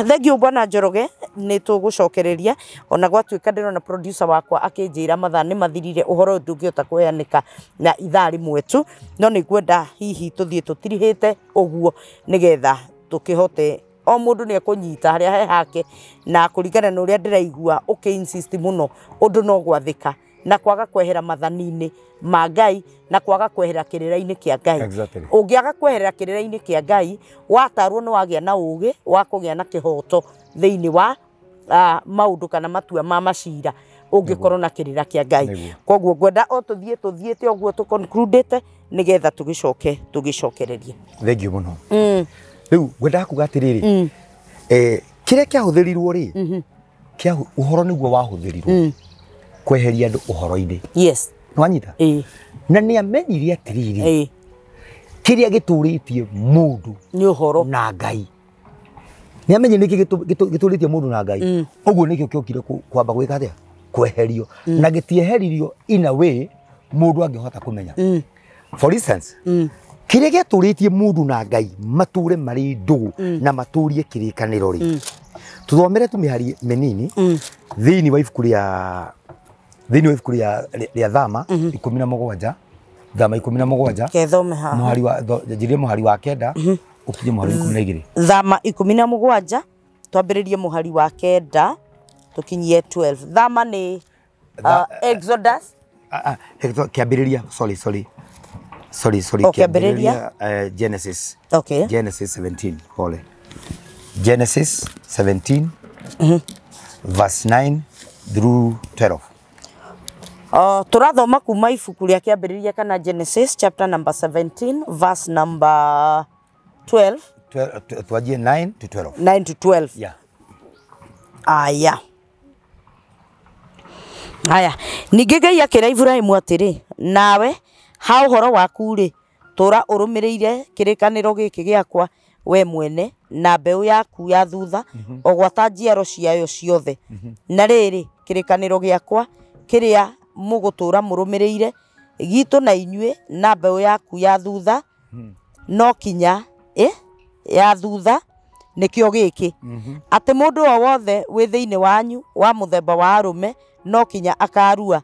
[SPEAKER 1] Thengiũ Bwana Njoroge, nĩ tũgũcokereria ona gwatuĩka ndĩrona producer wakwa akĩnjĩra mathaa nĩ mathirire, ũhoro ũyũ ndũngĩhota kũheanĩka na ithaa rĩmwe tu, no nĩ ngwenda hihi tũthiĩ tũtirihĩte ũguo nĩgetha tũkĩhote o mũndũ nĩ ekũnyita harĩa he hake, na kũringana na ũrĩa ndĩraigua ũkĩ insist mũno ũndũ no gwathĩka na kwaga kwehera mathani-inĩ ma Ngai na kwaga kwehera kĩrĩra-inĩ kĩa Ngai.
[SPEAKER 2] Exactly.
[SPEAKER 1] Ũngĩaga kweherera kĩrĩra-inĩ kĩa Ngai watarwo nĩ wagĩa na ũgĩ wa kũgĩa na kĩhoto thĩinĩ wa maũndũ kana matua ma macira ũngĩkorwo na kĩrĩra kĩa Ngai. Koguo ngwenda o tũthiĩ tũthiĩte ũguo tũ concludete nĩgetha tũgĩcoke tũgĩcokererie.
[SPEAKER 2] Thengiũ mũno. Rĩu ngwendaga kuga atĩrĩrĩ, kĩrĩa kĩahũthĩrirwo rĩ, kĩa ũhoro nĩguo wahũthĩrirwo kweheria andũ ũhoro-inĩ.
[SPEAKER 1] Yes.
[SPEAKER 2] Nĩwanyita? Na nĩ amenyire atĩrĩrĩ, kĩrĩa gĩtũrĩtie mũndũ
[SPEAKER 1] nĩ ũhoro
[SPEAKER 2] na Ngai. Nĩ amenyire nĩkĩ gĩtũrĩtie mũndũ na Ngai. Ũguo nĩkĩo kĩokire kwamba gwĩka atĩa? Kweherio. Na gĩtieheririo in a way mũndũ angĩhota kũmenya. For instance, kĩrĩa gĩatũrĩtie mũndũ na Ngai matũre marĩ ndũgũ na matũrie kĩrĩkanĩro rĩ, tũthomere tũmĩhari mĩnini thĩinĩ wa ibuku rĩa rĩa Thama 17, Thama 17
[SPEAKER 1] kethome haha
[SPEAKER 2] mũhari wa njirie mũhari wa 9 ũkinye mũhari wa 12.
[SPEAKER 1] Thama 17 twambĩrĩrie mũhari wa 9 tũkinyie 12. Thama nĩ Exodus
[SPEAKER 2] kĩambĩrĩria, sorry
[SPEAKER 1] kĩambĩrĩria
[SPEAKER 2] Genesis.
[SPEAKER 1] Okay.
[SPEAKER 2] Genesis 17, pole. Genesis 17 verse 9 through 12.
[SPEAKER 1] Tũrathoma kuma ibuku rĩa kĩambĩrĩria kana Genesis chapter number 17 verse number 12.
[SPEAKER 2] Twanjie 9 to 12.
[SPEAKER 1] 9 to 12.
[SPEAKER 2] Yeah.
[SPEAKER 1] Aya. Haya, ningĩ Ngai akĩra Iburahĩmu atĩrĩ, nawe ha ũhoro waku rĩ, tũra ũrũmĩrĩire kĩrĩkanĩro gĩkĩ gĩakwa we mwene na mbeũ yaku ya thutha o gwata njiaro ciayo ciothe. Na rĩrĩ, kĩrĩkanĩro gĩakwa kĩrĩa mũgũtũra mũrũmĩrĩire gitũ na inyuĩ na mbeũ yaku ya thutha no kinya ya thutha nĩkĩo gĩkĩ, atĩ mũndũ o wothe wĩ thĩinĩ wanyu wa mũthemba wa arũme no kinya akarua,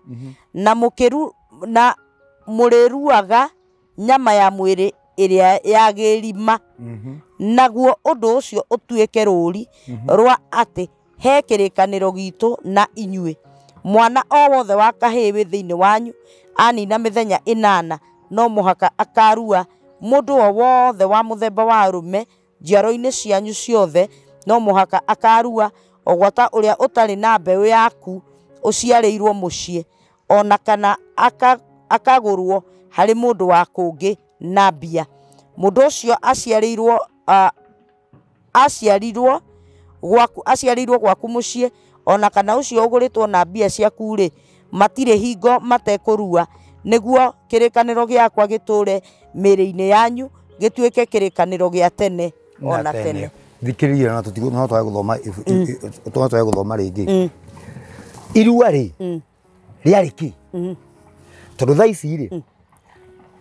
[SPEAKER 1] na na mũrĩruaga nyama ya mwĩrĩ ĩrĩa yagĩrima, naguo ũndũ ũcio ũtuĩke rũũri rwa atĩ he kĩrĩkanĩro gitũ na inyuĩ. Mwana o wothe wa kahĩĩ wĩ thĩinĩ wanyu anina mĩthenya 8 no mũhaka akarua. Mũndũ o wothe wa mũthemba wa arũme njiaro-inĩ cianyu ciothe no mũhaka akarua, o gwata ũrĩa ũtarĩ na mbeũ yaku ũciarĩirwo mũciĩ, ona kana akagũrwo harĩ mũndũ wa kũngĩ na mbia. Mũndũ ũcio aciarĩirwo gwaku mũciĩ, ona kana ũcio ũgũrĩtwo na mbia ciaku rĩ, matirĩ hingo matekũrua, nĩguo kĩrĩkanĩro gĩakwa gĩtũre mĩĩrĩ-inĩ yanyu, gĩtuĩke kĩrĩkanĩro gĩa tene ona tene.
[SPEAKER 2] Thikĩrĩria na tũtigũ no twage gũthoma, no twage gũthoma rĩngĩ. Irua rĩ rĩarĩ kĩ? Tondũ thaa ici rĩ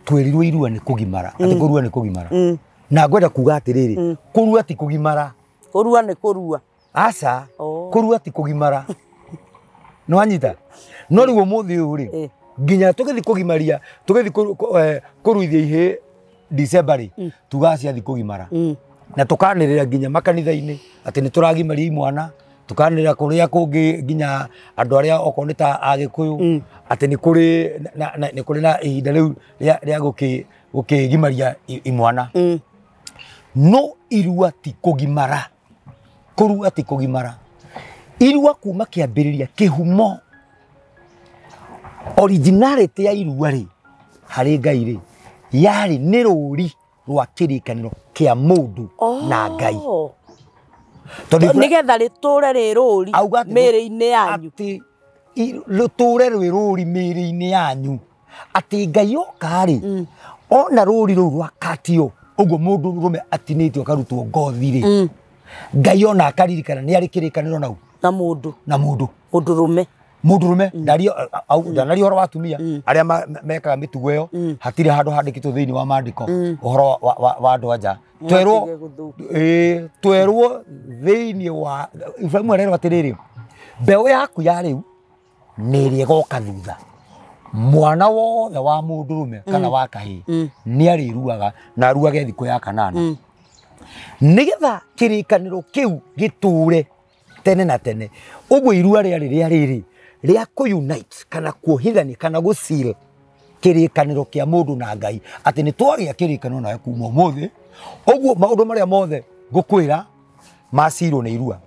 [SPEAKER 2] twĩrirwo irua nĩ kũgimara, atĩ kũrua nĩ kũgimara. Na ngwenda kuga atĩrĩrĩ, kũrua ti kũgimara.
[SPEAKER 1] Kũrua nĩ kũrua.
[SPEAKER 2] Aca, kũrua ti kũgimara. Nĩ wanyita? No rĩu ũmũthĩ ũyũ rĩ, nginya tũgĩthiĩ kũgimaria, tũgĩthiĩ kũruithia ihĩĩ December rĩ, tugaga ciathiĩ kũgimara. Na tũkanĩrĩra nginya makanitha-inĩ atĩ nĩ tũragimaria imwana, tũkanĩrĩra kũrĩa kũngĩ nginya andũ arĩa okorwo nĩ ta Agĩkũyũ atĩ nĩ kũrĩ na ihinda rĩu rĩa gũkĩgimaria imwana. No irua ti kũgimara. Kũrua ti kũgimara. Irua kuma kĩambĩrĩria kĩhumo originality ya irua rĩ harĩ Ngai rĩ yarĩ nĩ rũri rwa kĩrĩkanĩro kĩa mũndũ na Ngai.
[SPEAKER 1] Tondũ nĩgetha rĩtũre rĩ rũri mĩĩrĩ-inĩ yanyu,
[SPEAKER 2] atĩ rĩtũre rwĩ rũri mĩĩrĩ-inĩ yanyu, atĩ Ngai oka rĩ ona rũri rũu rwakatio ũguo mũndũ rũme atinĩtio akarutwo ngothi rĩ, Ngai ona akaririkana nĩ arĩ kĩrĩkanĩro nau
[SPEAKER 1] na mũndũ,
[SPEAKER 2] na mũndũ
[SPEAKER 1] mũndũrũme,
[SPEAKER 2] mũndũrũme. Ndanaria ũhoro wa atumia arĩa mekaga mĩtugo ĩyo, hatirĩ handũ handĩkĩtwo thĩinĩ wa maandĩko ũhoro wa andũ a nja. Twerwo thĩinĩ wa Ibrahimu arerwo atĩrĩrĩ, mbeũ yaku ya rĩu nĩ ĩrĩa ĩgoka thutha, mwana wothe wa mũndũrũme kana wa kahĩĩ nĩ arĩruaga na aruage thikũ ya kanana, nĩgetha kĩrĩkanĩro kĩu gĩtũre tene na tene. Ũguo irua rĩarĩ rĩa rĩrĩ rĩa kũ-unite kana kuohithania kana gũ-seal kĩrĩkanĩro kĩa mũndũ na Ngai, atĩ nĩ twagĩa kĩrĩkanĩro nawe kuma ũmũthĩ. Ũguo maũndũ marĩa mothe ngũkwĩra macirwo nĩ irua.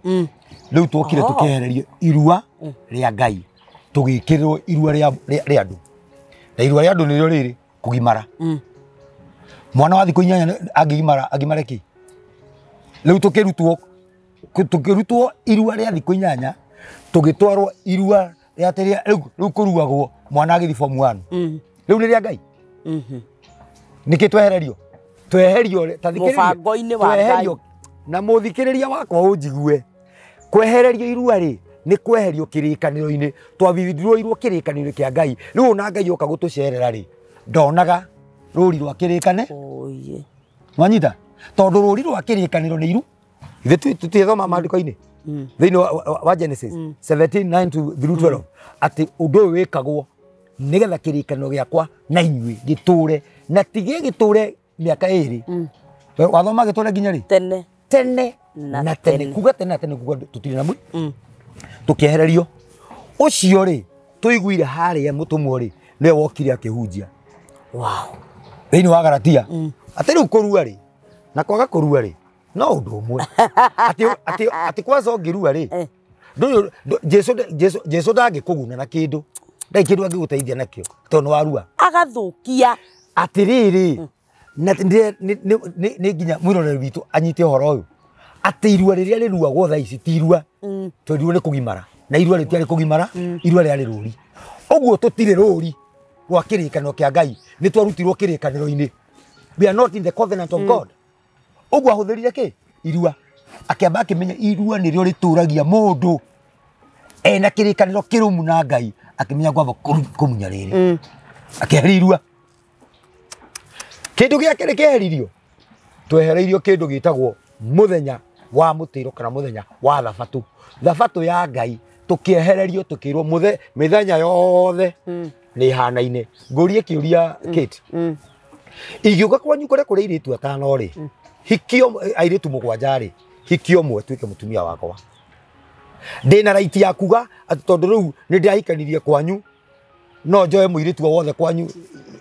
[SPEAKER 2] Rĩu twokire tũkĩehererio irua rĩa Ngai, tũgĩkĩrĩrwo irua rĩa andũ, na irua rĩa andũ nĩrĩo rĩrĩ kũgimara. Mwana wa thikũ 8 angĩgimara agimare kĩ? Rĩu tũkĩrutwo irua rĩa thikũ 8, tũgĩtwarwo irua rĩa atĩrĩa rĩu kũruagwo mwana agĩthiĩ form 1. Rĩu nĩ rĩa Ngai. Nĩkĩ twehererio? Tweherio ta thikĩrĩria
[SPEAKER 1] mũbango-inĩ wa Ngai.
[SPEAKER 2] Na mũthikĩrĩria wakwa ũnjigue, kwehererio irua rĩ nĩ kweherio kĩrĩkanĩro-inĩ. Twabibindirwo irua kĩrĩkanĩro kĩa Ngai. Rĩu ona Ngai oka gũtũcerera rĩ, ndonaga rũri rwa kĩrĩkane. Nwanyita? Tondũ rũri rwa kĩrĩkanĩro nĩ iru. Ithuĩ tũtithoma maandĩko-inĩ thĩinĩ wa Genesis 17:9 through 12 atĩ ũndũ ũyũ wĩkagwo nĩgetha kĩrĩkanĩro gĩakwa na inyuĩ gĩtũre, na ti gĩtũre mĩaka 2. Wathoma gĩtũre nginya rĩ?
[SPEAKER 1] Tene
[SPEAKER 2] tene na tene. Kuga tene na tene kuga tũtirĩ na mwĩ tũkĩehererio. Ũcio rĩ tũiguire harĩa mũtũmwo rĩ nĩwe wokire akĩhunjia thĩinĩ wa Galatia atĩ rĩu kũrua rĩ na kwaga kũrua rĩ no ũndũ ũmwe. Atĩ kwanza ũngĩrua rĩ, Jesu ndangĩkũguna na kĩndũ, ndarĩ kĩndũ angĩgũteithia nakĩo tondũ nĩ warua.
[SPEAKER 1] Agathũkia.
[SPEAKER 2] Atĩrĩrĩ, na nĩ nginya mwĩroreri witũ anyite ũhoro ũyũ atĩ irua rĩrĩa rĩruagwo thaa ici ti irua, twerirwo nĩ kũgimara. Na irua rĩtiarĩ kũgimara, irua rĩarĩ rũri. Ũguo tũtirĩ rũri rwa kĩrĩkanĩro kĩa Ngai, nĩ twarutirwo kĩrĩkanĩro-inĩ. We are not in the covenant of God. Ũguo ahũthĩrire kĩ? Irua. Akĩamba akĩmenya irua nĩrĩo rĩtũragia mũndũ ena kĩrĩkanĩro kĩrũmu na Ngai, akĩmenya kwamba kũmunya rĩrĩ. Akĩeheria irua. Kĩndũ gĩa kerĩ kĩeheririo, twehereirio kĩndũ gĩtagwo mũthenya wa mũtĩro kana mũthenya wa thabatũ. Thabatũ ya Ngai tũkĩehererio tũkĩrwo mĩthenya yothe nĩ ĩhanaine. Ngũrie kĩũria Kate. Ingĩũka kwanyu kũrĩa kũrĩ airĩtu atano rĩ, hikio airĩtu mũgwanja rĩ, hikio ũmwe tuĩke mũtumia wakwa. Ndĩna right ya kuga atĩ tondũ rĩu nĩ ndĩrahikanirie kwanyu, no njoe mũirĩtu o wothe kwanyu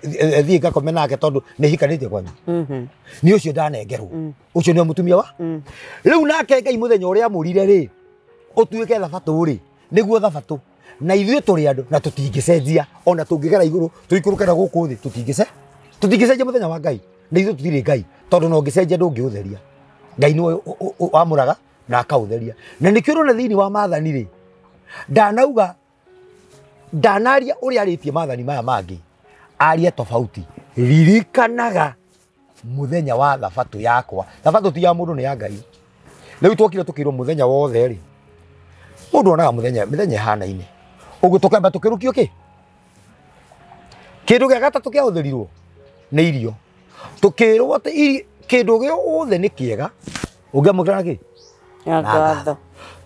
[SPEAKER 2] thiĩ ngakome nake tondũ nĩ hikanĩtie kwanyu. Nĩ ũcio ndanengerwo. Ũcio nĩwe mũtumia wa. Rĩu nake Ngai mũthenya ũrĩa amũrire rĩ, ũtuĩke thabatũ rĩ, nĩguo thabatũ. Na ithuĩ tũrĩ andũ na tũtingĩcenjia, ona tũngĩgera igũrũ tũikũrũke na gũkũ thĩ, tũtingĩcenjia mũthenya wa Ngai. Na ithuĩ tũtirĩ Ngai, tondũ no ũngĩcenjia ndũngĩũtheria. Ngai nĩwe wamũraga na akaũtheria. Na nĩkĩo ũrona thĩinĩ wa maathani rĩ, ndanauga ndanaria ũrĩa arĩtie maathani maya mangĩ, aria tofauti. Ririkanaga mũthenya wa thabatũ yakwa. Thabatũ ti ya mũndũ, nĩ ya Ngai. Rĩu twokire tũkĩrwo mũthenya wothe rĩ, mũndũ onaga mũthenya mĩthenya ĩhanaine. Ũguo tũkamba tũkĩrũkio kĩ? Kĩndũ gĩa gatatũ kĩahũthĩrirwo nĩ irio. Tũkĩrwo atĩ kĩndũ gĩothe nĩ kĩega ũngĩamũkĩra kĩ?
[SPEAKER 1] Na ngatho.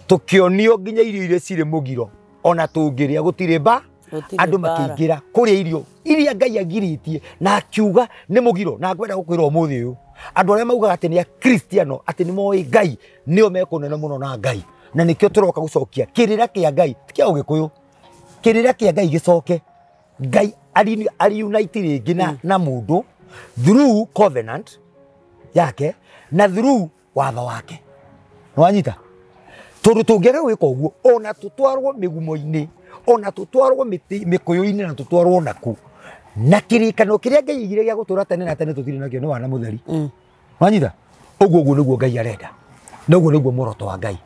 [SPEAKER 2] Tũkĩonio nginya irio iria cirĩ mũgiro ona tũngĩrĩa gũtirĩ mba, andũ makĩingĩra kũrĩa irio iria Ngai agirĩtie na akiuga nĩ mũgiro. Na ngwenda gũkwĩra ũmũthĩ ũyũ, andũ arĩa maugaga atĩ nĩ akristiano, atĩ nĩ moĩ Ngai, nĩo mekũnene mũno na Ngai. Na nĩkĩo tũroka gũcokia kĩrĩra kĩa Ngai, ti kĩa Ũgĩkũyũ, kĩrĩra kĩa Ngai gĩcoke. Ngai ari unite rĩngĩ na mũndũ through covenant yake na through watho wake. Nĩwanyita? Tondũ tũngĩaga gwĩka ũguo, ona tũtwarwo mĩgumo-inĩ, ona tũtwarwo mĩkũyũ-inĩ, na tũtwarwo naku, na kĩrĩkanĩro kĩrĩa Ngai aigire gĩa gũtũũra tene na tene tũtirĩ nakĩo, nĩ wana mũtheri. Wanyita? Ũguo ũguo nĩguo Ngai arenda, na ũguo nĩguo muoroto wa Ngai,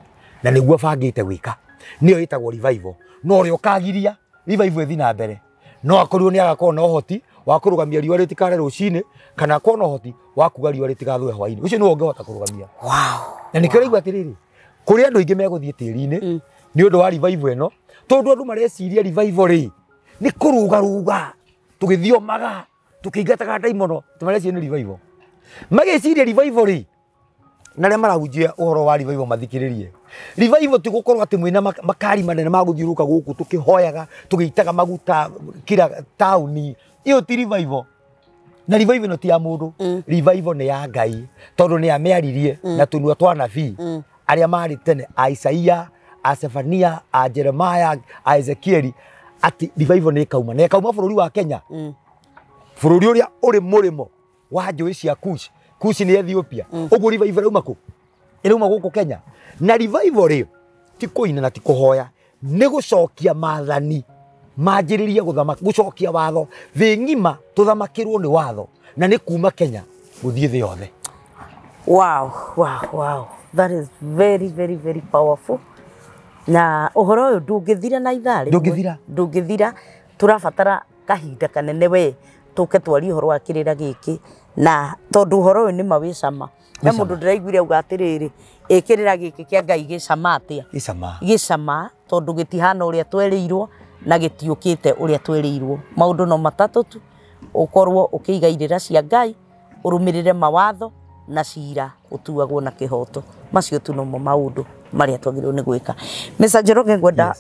[SPEAKER 2] na nĩguo abangĩte gwĩka. Nĩyo ĩtagwo revival. No ũrĩa ũkagiria revival ĩthiĩ na mbere, no akorirwo nĩ agakorwo na ũhoti wa kũrũgamia riũa rĩtikare rũcinĩ, kana akorwo na ũhoti wa kuga riũa rĩtigathũe hwaĩ-inĩ. Ũcio nĩwe ũngĩhota kũrũgamia. Na nĩkĩo ũraigua atĩrĩrĩ, kũrĩ andũ aingĩ megũthiĩ tĩri-inĩ nĩ ũndũ wa revival ĩno, tondũ andũ mareciria revival rĩ nĩ kũrũgarũga, tũgĩthiomaga, tũkĩingataga ndaimono, mareciria nĩ revival. Magĩciria revival rĩ, na arĩa marahunjia ũhoro wa revival mathikĩrĩrie. Revival ti gũkorwo atĩ mwĩna makari manene ma gũthiũrũrũka gũkũ tũkĩhoyaga, tũgĩitaga maguta kila taũni. Ĩyo ti revival. Na revival ĩno ti ya mũndũ. Revival nĩ ya Ngai, tondũ nĩ amĩaririe na tũnua twa nabii arĩa marĩ tene, a Isaia, a Sefania, a Jeremiah, a Ezekieli, atĩ revival nĩ ĩkauma, na ĩkauma bũrũri wa Kenya. Bũrũri ũrĩa ũrĩ mũrĩmo wa njũĩ cia Kush. Kush nĩ Ethiopia. Ũguo revival ĩrauma kũ? Ĩrauma gũkũ Kenya. Na revival rĩ, ti kũina na ti kũhoya, nĩ gũcokia maathani manjĩrĩrie gũthamaka, gũcokia watho thĩ ng'ima, tũthamakĩrwo nĩ watho, na nĩ kuma Kenya gũthiĩ thĩ yothe.
[SPEAKER 1] Wow, wow, wow. That is very, very, very powerful. Na ũhoro ũyũ ndũngĩthira na ithaa rĩmwe.
[SPEAKER 2] Ndũngĩthira.
[SPEAKER 1] Ndũngĩthira. Tũrabatara kahinda kanene we tũke twarie ũhoro wa kĩrĩra gĩkĩ, na tondũ ũhoro ũyũ nĩ ma wĩ cama. He mũndũ ndĩraiguire auga atĩrĩrĩ, ĩ kĩrĩra gĩkĩ kĩa Ngai gĩcama atĩa?
[SPEAKER 2] Gĩcama.
[SPEAKER 1] Gĩcama tondũ gĩtihana ũrĩa twerĩirwo na gĩtiũkĩte ũrĩa twerĩirwo. Maũndũ no matatũ tu, ũkorwo ũkĩiga irĩra cia Ngai, ũrũmĩrĩre mawatho na cira ũtuagwo na kĩhoto. Macio tu nomo maũndũ marĩa twagĩrĩirwo nĩ gwĩka. Mr. Njoroge, ngwenda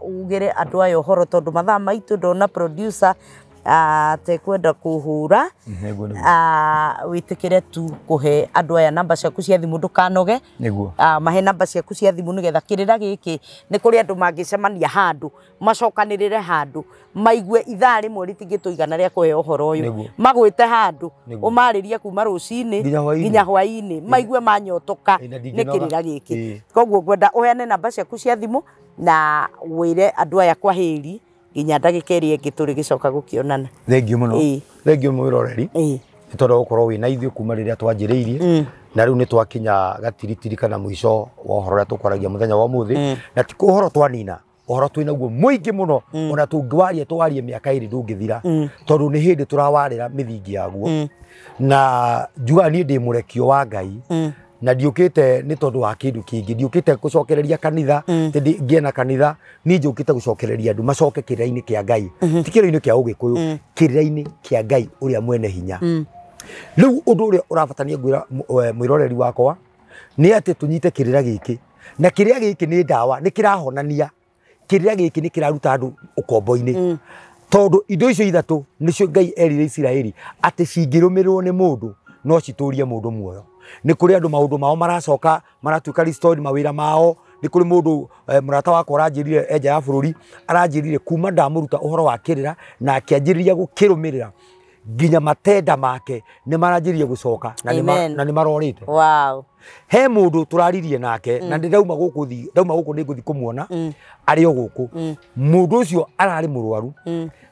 [SPEAKER 1] ugĩre andũ aya ũhoro tondũ mathaa maitũ ndona producer atekwenda kũhũra. Wĩtĩkĩre tu kũhe andũ aya namba ciaku cia thimũ, ndũkanoge.
[SPEAKER 2] Nĩguo.
[SPEAKER 1] Mahe namba ciaku cia thimũ nĩgetha kĩrĩra gĩkĩ nĩ kũrĩ andũ mangĩcemania handũ, macokanĩrĩre handũ, maigue ithaa rĩmwe rĩtingĩtũigana rĩa kũhe ũhoro ũyũ, magwĩte handũ ũmarĩrie kuma rũcinĩ nginya hwaĩ-inĩ, maigue manyotoka nĩ kĩrĩra gĩkĩ. Koguo ngwenda ũheane namba ciaku cia thimũ na wĩre andũ aya kwaheri nginya ndagĩka ĩrĩa ĩngĩ tũrĩgĩcoka gũkĩonana.
[SPEAKER 2] Thengiũ mũno. Thengiũ mwĩroreri. Nĩ tondũ wa gũkorwo wĩna ithuĩ kuma rĩrĩa twanjĩrĩirie, na rĩu nĩ twakinya gatiritiri kana mũico wa ũhoro ũrĩa tũkwaragia mũthenya wa ũmũthĩ, na ti ũhoro twanina, Ũhoro twĩnaguo mũingĩ mũno, ona tũngĩwaria tũwarie mĩaka ĩrĩ ndũngĩthira, tondũ nĩ hĩndĩ tũrawarĩra mĩthingi yaguo. Na njugaga niĩ ndĩ mũrekio wa Ngai, na ndiũkĩte nĩ tondũ wa kĩndũ kĩngĩ, ndiũkĩte gũcokereria kanitha, tondũ ngĩe na kanitha. Niĩ njũkĩte gũcokereria andũ macoke kĩrĩra-inĩ kĩa Ngai, ti kĩrĩra-inĩ kĩa Ũgĩkũyũ, kĩrĩra-inĩ kĩa Ngai ũrĩa mwene hinya. Rĩu ũndũ ũrĩa ũrabatania ngwĩra mwĩroreri wakwa nĩ atĩ tũnyite kĩrĩra gĩkĩ, na kĩrĩra gĩkĩ nĩ ndawa, nĩ kĩrahonania. Kĩrĩra gĩkĩ nĩ kĩraruta andũ ũkombo-inĩ, tondũ indo icio ithatũ nĩcio Ngai erire Isiraeli atĩ cingĩrũmĩrĩrwo nĩ mũndũ no citũrie mũndũ muoyo. Nĩ kũrĩ andũ maũndũ mao maracoka maratuĩka restored, mawĩra mao. Nĩ kũrĩ mũndũ, mũrata wakwa ũranjĩrire e nja ya bũrũri, aranjĩrire kuma ndamũruta ũhoro wa kĩrĩra na akĩanjĩrĩria gũkĩrũmĩrĩra, nginya matenda make nĩ maranjĩrĩria gũcoka na
[SPEAKER 1] Amen.
[SPEAKER 2] na nĩ marorĩte. He mũndũ tũraririe nake, na ndĩrauma gũkũ ndauma gũkũ nĩ ngũthi kũmuona arĩ o gũkũ. Mũndũ ũcio ararĩ mũrwaru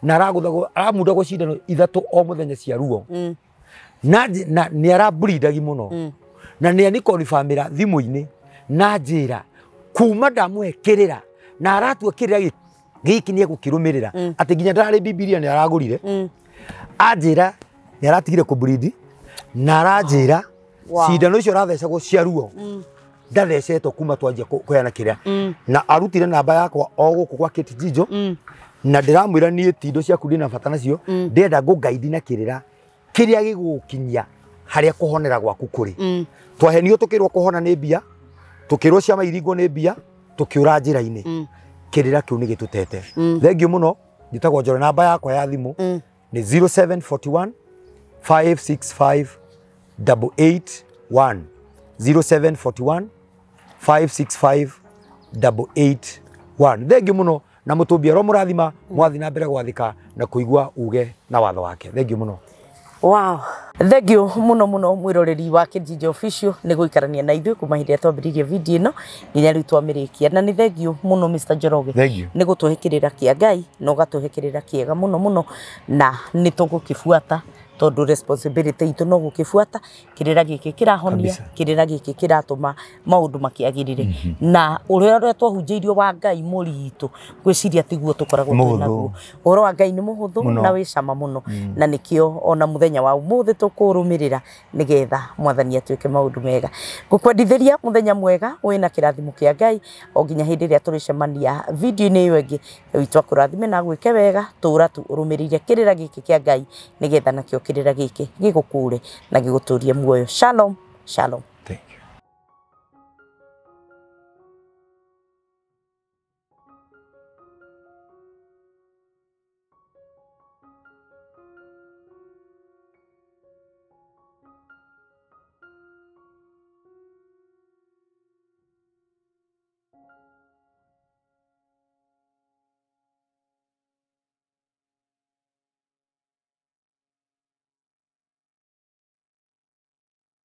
[SPEAKER 2] na aragũthagwo, aramundagwo cindano 3 o mũthenya cia ruo, na nĩ arableedagi mũno, na nĩ anikonfirmĩra thimũ-inĩ na njĩra kuma ndamũhe kĩrĩra na aratua kĩrĩra gĩkĩ nĩ egũkĩrũmĩrĩra, atĩ nginya ndararĩ Bibilia nĩ aragũrire. Anjĩra nĩ aratigire kũbleed, na aranjĩra cindano icio arathecagwo cia ruo ndathecetwo kuma twanjia kũheana kĩrĩa. Na arutire namba yakwa o gũkũ gwa Kate Jijo, na ndĩramwĩra niĩ ti indo ciaku ndĩna bata nacio, ndĩrenda ngũgaidi na kĩrĩra kĩrĩa gĩgũgũkinyia harĩa kũhonera gwaku kũrĩ. Twahenio tũkĩrwo kũhona nĩ mbia, tũkĩrwo ciama iringwo nĩ mbia, tũkĩũra njĩra-inĩ. Kĩrĩra kĩu nĩ gĩtũtete. Thengiũ mũno. Njĩtagwo Njoroge, namba yakwa ya thimũ nĩ 0741 565 881, 0741 565 881. Thengiũ mũno, na mũtũmbi aro mũrathima mwathi na mbere gwathĩka na kũigua uge na watho wake. Thengiũ mũno.
[SPEAKER 1] Wow. Thank you muno muno mwiroreri wa Kijiji Official nĩ gũikarania na ithuĩ kuma hĩndĩ ĩrĩa twambĩrĩirie video ĩno nginya rĩu twamĩrĩkia. Na nĩ thank you mũno Mr. Njoroge
[SPEAKER 2] Thank you.
[SPEAKER 1] nĩ gũtũhe kĩrĩra kĩa Ngai na ũgatũhe kĩrĩra kĩega mũno mũno, na nĩ tũgũkĩbuata tondũ responsibility itũ no gũkĩbuata kĩrĩra gĩkĩ kĩrahonia. Kĩrĩra gĩkĩ kĩratũma maũndũ makĩagĩrĩre, na ũrĩa twahunjĩirio wa Ngai mũritũ ngwĩciria tiguo tũkoragwo twĩ
[SPEAKER 2] Mũhũthũ.
[SPEAKER 1] naguo. Ũhoro wa Ngai nĩ mũhũthũ
[SPEAKER 2] Mũno.
[SPEAKER 1] na wĩ cama mũno, na nĩkĩo ona mũthenya wa ũmũthĩ tũkũrũmĩrĩra nĩgetha Mwathani atuĩke maũndũ mega. Ngũkwendithĩria mũthenya mwega wĩna kĩrathimo kĩa Ngai o nginya hĩndĩ ĩrĩa tũrĩcemania video-inĩ ĩyo ĩngĩ. Witũ akũrathime na agwĩke wega. Tũra tu ũrũmĩrĩire kĩrĩra gĩkĩ kĩa Ngai nĩgetha nakĩo kĩrĩra gĩkĩ gĩgũkũre na gĩgũtũrie muoyo. Shalom, shalom.